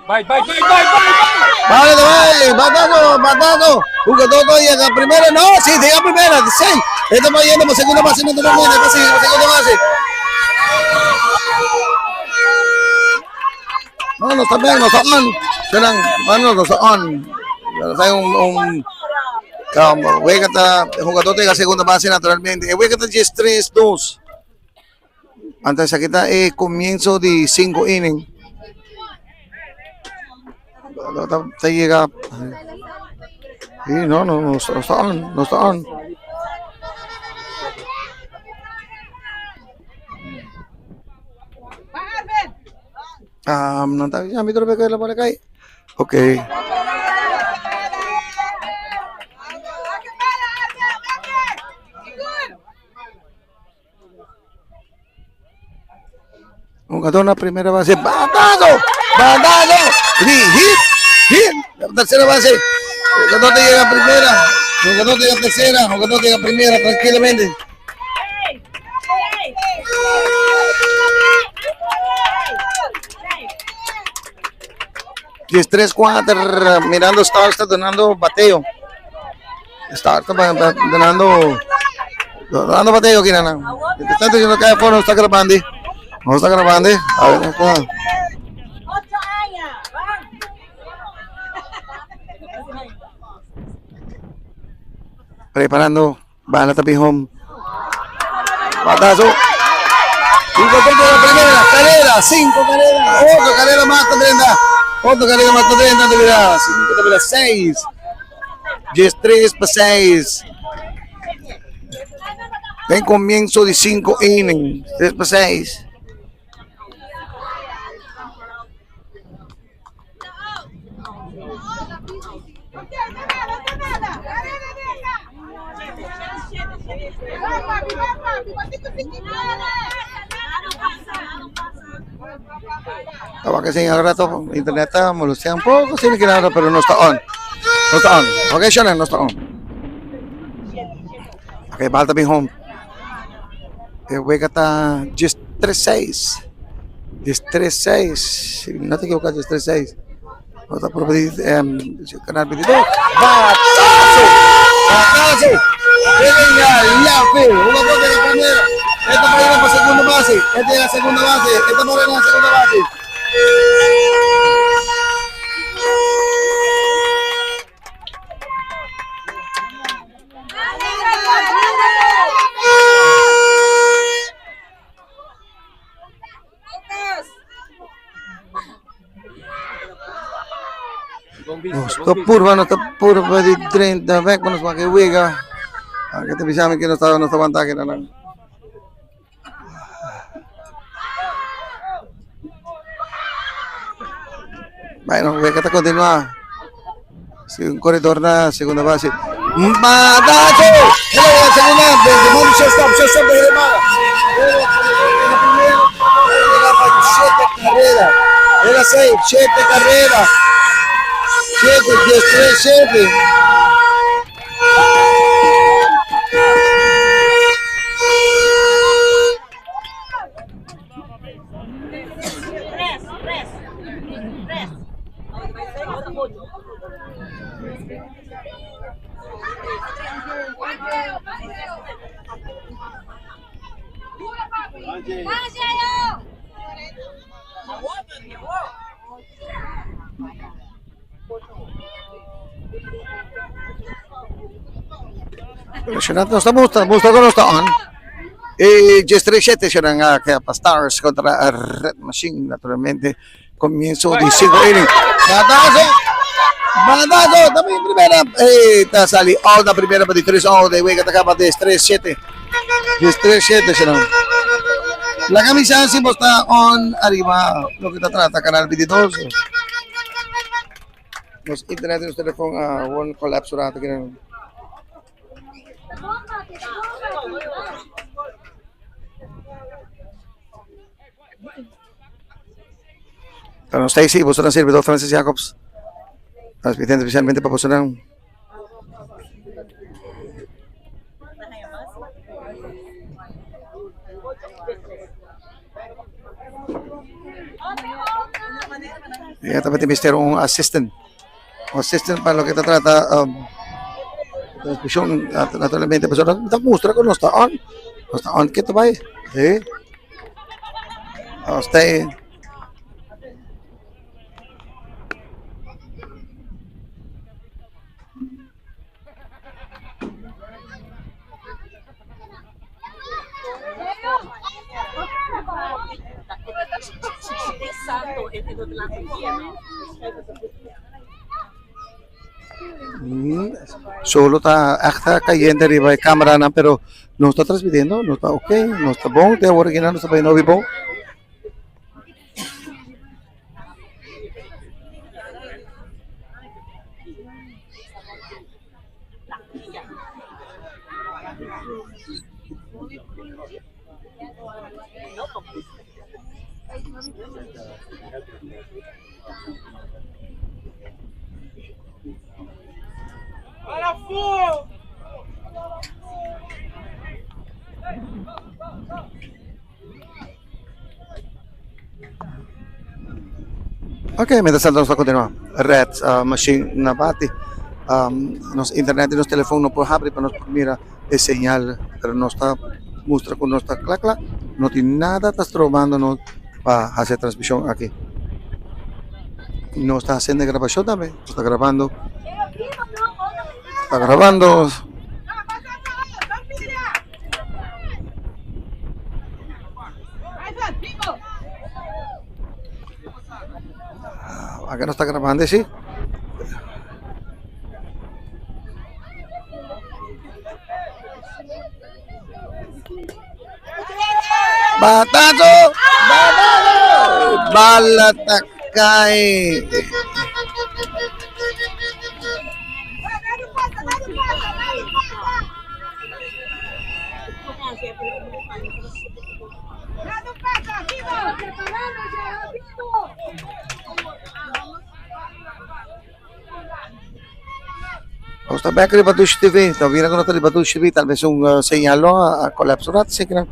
Speaker 2: Bai, bai, bai, bai, bai, bai!
Speaker 1: Vale, bai, batazo, batazo. Jugador no llega primera, no, sí, llega primera, sí. Este va yendo por segunda base, no te mueve, va por segunda base. No, no está bien, no está on. Serán, bueno, no está on. Hay un, un um, wega ta, jugador llega segunda base naturalmente. E wega ta 13-2. Antes aquí está el comienzo de 5 innings. Te llega. Sí, no, no, no, no está on, no está on. Um, no está bien, a mí te lo que la Ok. Jugador na primera base. ¡Batazo! ¡Batazo! Hit! ¡Hit! La tercera base. Jugador te llega a primera. Jugador te llega a tercera. Jugador te llega a primera tranquilamente. Diez, tres, cuatro, mirando Star está donando bateo. Star está donando donando bateo aquí, nana. Mientras tanto, yo no cae no está grabando. No está grabando. A ver, acá. Preparando. Bala tabi home. Batazo. Cinco de la primera. Carrera. Cinco carreras. Otra carrera más tremenda. Otro carrera mas ta drenta, ta bira 5, ta bira 6. 13 pa 6. Den comienzo di 5 inning, 3 pa 6. Tabata ke señal rato internet ta molestea un poco si no pero no sta on no sta on ok Sharon no sta on ok bal ta bin home e wega ta djes tres seis djes tres seis si no ta ekivoká djes tres seis no ta por canal 22 batazo batazo esta para ir pa segunda base esta es la segunda base esta para ir a la segunda base. Nos ta purba, nos ta purba di drenta bek pa nos wak e wega. Aki ta bisa mi ke nos ta nos ta wanta aki nan. Bueno, wega ta continua. Si un corredor na segunda base. Batazo! Ela segunda, shortstop, shortstop de Granada. Siete carrera. Era seis, siete carrera. Siete, diez, tres, siete. Impresionante, nos ta mustra, mustra cu nos ta on. E djes tres shete esnan a keda pa Stars contra Red Machine, naturalmente. Comienzo di cinco inning. Batazo! Batazo! También primera. Eh, ta sali out na primera pa di tres out. E wega ta caba des tres shete. Des tres shete esnan. La camisa si bo sta on ariba loke ta trata Canal 22. Nos internet y nos telefon a won collapse un rato kinan. Ta nos ta si boso servidor Francis Jacobs transmitiendo especialmente pa bosonan. Ya tabata mester un assistant, un assistant pa loke ta trata transmision naturalmente pasobra ta mustra ku nos ta on, nos ta on ke ta bai si. Nos ta e. Solo ta echt cayente riba e cameranan pero nos ta transmitiendo, nos ta ok, nos ta bon, te awor akinan nos ta bayendo hopi bon. Ok, mientras tanto nos ta continua. Red machine na bati. Nos internet y nos telefon no por habri pa nos por mira e señal, pero nos ta mustra cu nos ta cla cla. No tin nada ta strobando nos pa haci e transmision aki. Nos ta haciendo e grabacion tambe, nos ta grabando, ta grabando. Acá nos ta grabando si. Batazo! Batazo! Bala ta kai. Nos ta bek riba Dushi TV. Ta mira ku nos ta riba Dushi TV. Tal bes un señal lo a kolapsa un rato así kinan.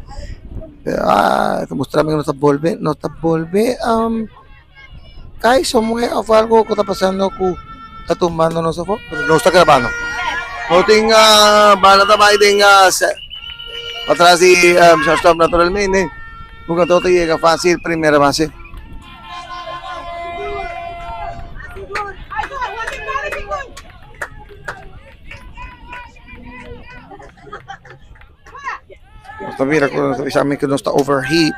Speaker 1: Ah, ta mustra mi ku nos ta bolbe, nos ta bolbe kai somewhere òf algo ku ta pasando ku ta tumbando nos afó. Pero nos ta grabando. No tin bala ta bai den patras di shortstop naturalmente. Jugador ta yega fácil primera base. Nos ta mira ku nos ta bisa mi ku nos ta overheat.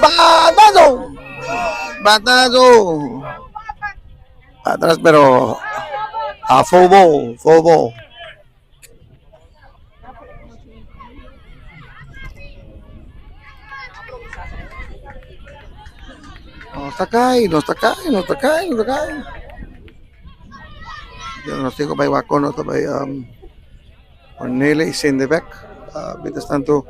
Speaker 1: Batazo! Batazo! Atras pero a foul ball, foul ball. Nos ta kai, nos ta kai, nos ta kai, nos ta kai. Nos tin ku bai wak kon nos ta bai Cornelia y Sendebek. Mientras tanto.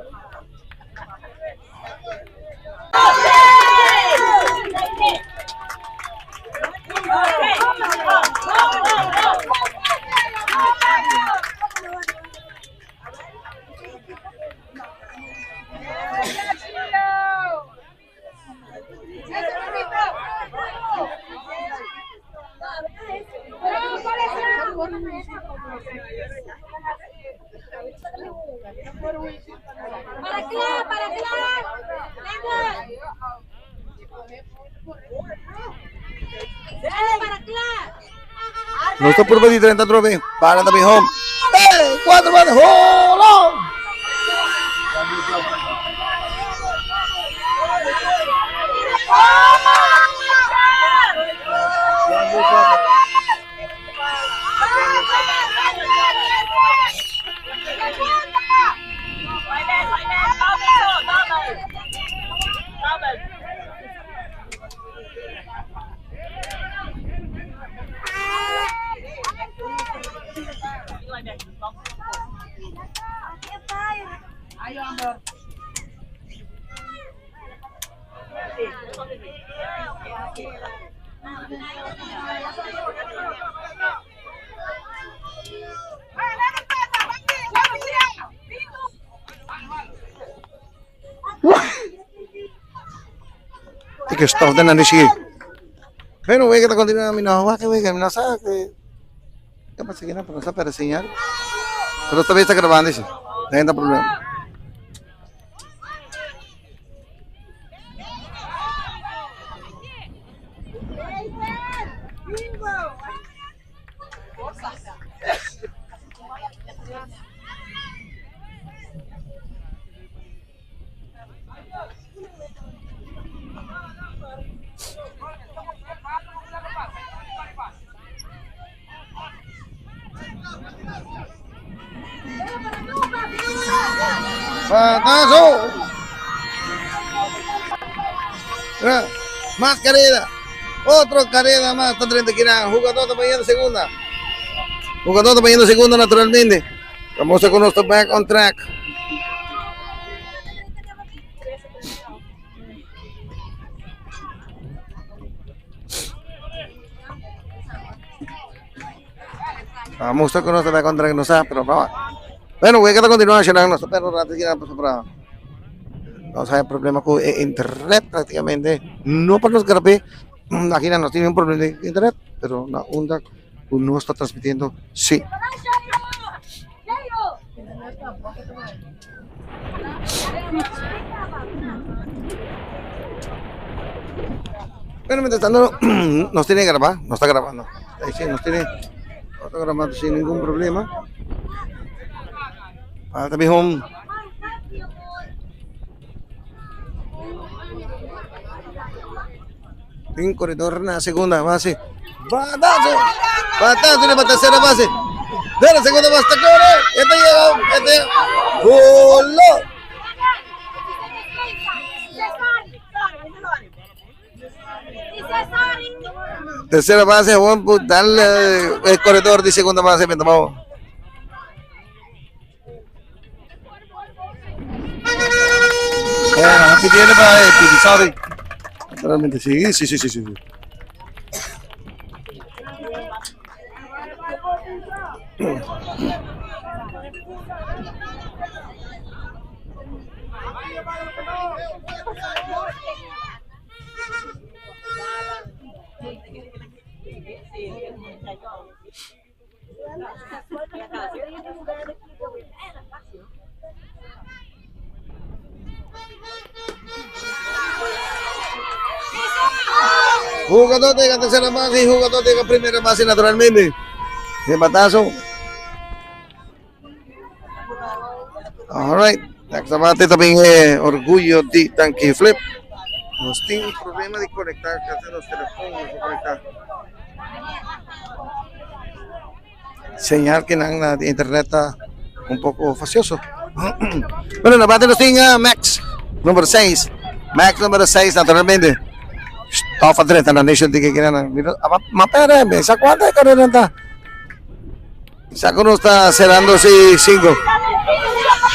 Speaker 1: Nos ta purba di drenta atrobe. Bala ta bin home. Hey, cuatro bala. Holo! Tiki stof den nan disi. Bueno, wega ta continua mi no wak wega mi no sa ke ke pasa kinan pero no sa perde señal. Pero esta vez ta grabando disi. No hay problema. Batazo. Más carrera. Otro carrera más. Está 30 quina. Jugador está poniendo segunda. Jugador está poniendo segunda naturalmente. Vamos con nuestro back on track. Vamos con nuestro back on track. No sabe, pero vamos. Bueno, voy a continuar no pero rato que para Nos hay problema con internet prácticamente. No para los grabé. Aquí no tiene un problema de internet, pero la onda no está transmitiendo, sí. Bueno, mientras tanto, nos tiene que grabar, nos está grabando. Ahí sí, nos tiene, nos está grabando sin ningún problema. Ah, también un... Tin koredor na segunda base. Batazo! Batazo riba tercera base. De la segunda base ta kore. E ta yega, e ta yega. Golo! Tercera base, Juan dal el corredor di segunda base, benta bou. Eh, pidiendo pa eh, pidi, sorry. Naturalmente, sí, sí, sí, sí, sí. Jugador ta yega tercera base y jugador ta yega primera base naturalmente. E batazo. All right. Next bate también eh, orgullo di Tanque Flip. Nos tin un problema di conectar, casi nos teléfono no conectar. Señal que nan na internet ta un poco fastioso. bueno, na bate nos tin uh, Max, número 6. Max número 6, naturalmente. Stof a drenta na nation di que kina Mira, ma pere, me sa cuánta carrera ta. Sa cu nos ta cerrando si 5.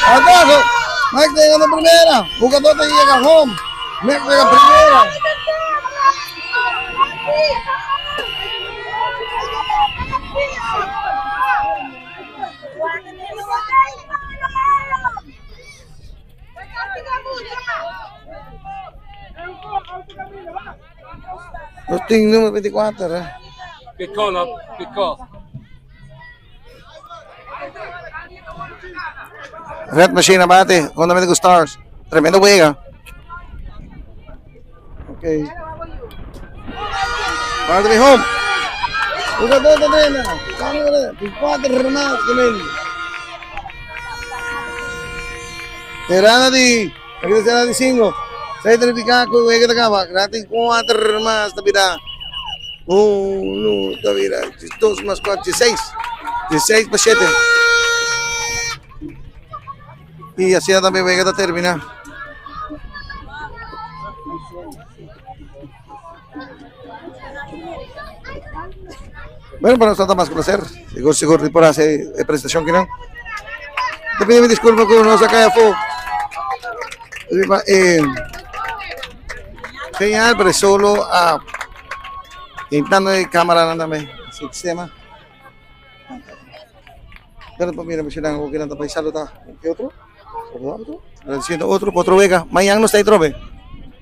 Speaker 1: Ataco. Max llega na primera. Jugador ta llega home. Max llega primera. Nos tin numero 24. Eh.
Speaker 2: Good call, up. Good call.
Speaker 1: Red Machine abate, juntamente con Stars. Tremendo wega. Ok. Parte de home. Jugador de trena. Cuatro más con él. Terana di, aquí será di 5. 6 tripica con wega de acaba. Gratis 4 más, tabira. 1, ta bira 2 mas 4, 16. 16 pa 7. Y asina tambe wega ta termina. Bueno, para nos ta mas placer. Sigur, sigur di por haci e presentacion kinan. Te pidi mi disculpa cu nos a cay afo. Riba e señal, pero solo a intentando e camaranan tambe, sistema. Pero pa mira mencionan cu kinan ta bay saluda un que otro. Saluda otro. Agradeciendo otro pa otro wega. Mañan nos ta ahí trobe.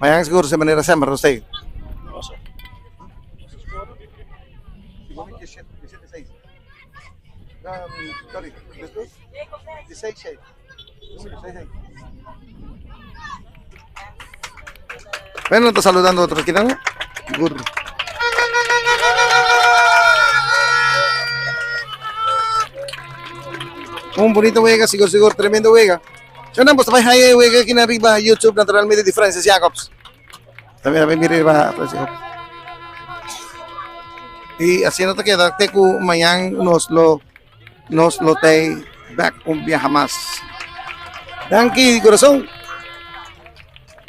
Speaker 1: Mañan seguro se manera semper nos ta ahí. Bueno, está saludando otro aquí, ¿no? Burro. Un bonito wega, sigur, sigur, tremendo wega. Yo no, pues trabaja wega aquí arriba, YouTube, naturalmente, de Francis Jacobs. También a mira riba Francis Jacobs. Y así no te queda, te cu mañana nos lo Nos lo ta back un biaha mas. Danki di corazon.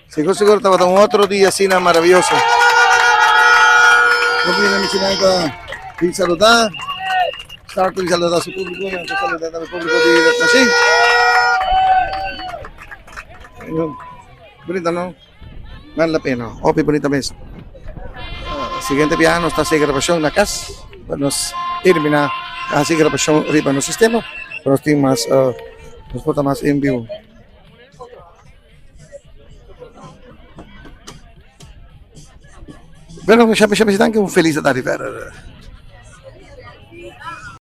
Speaker 1: Sigur sigur tabata un otro dia asina maravilloso. Nos bini na Michelin pa bin saluda. Start bin saluda su publico, mi ta saluda tambe publico di Red Machine. Bonita no? Vale la pena, hopi bonita mes. Siguiente biaha nos ta haci grabacion na cas pa nos termina haci grabacion riba nos sistema pa nos tin mas nos por ta mas en vivo. Bueno, mi shabi shabi danki un feliz tardi verder.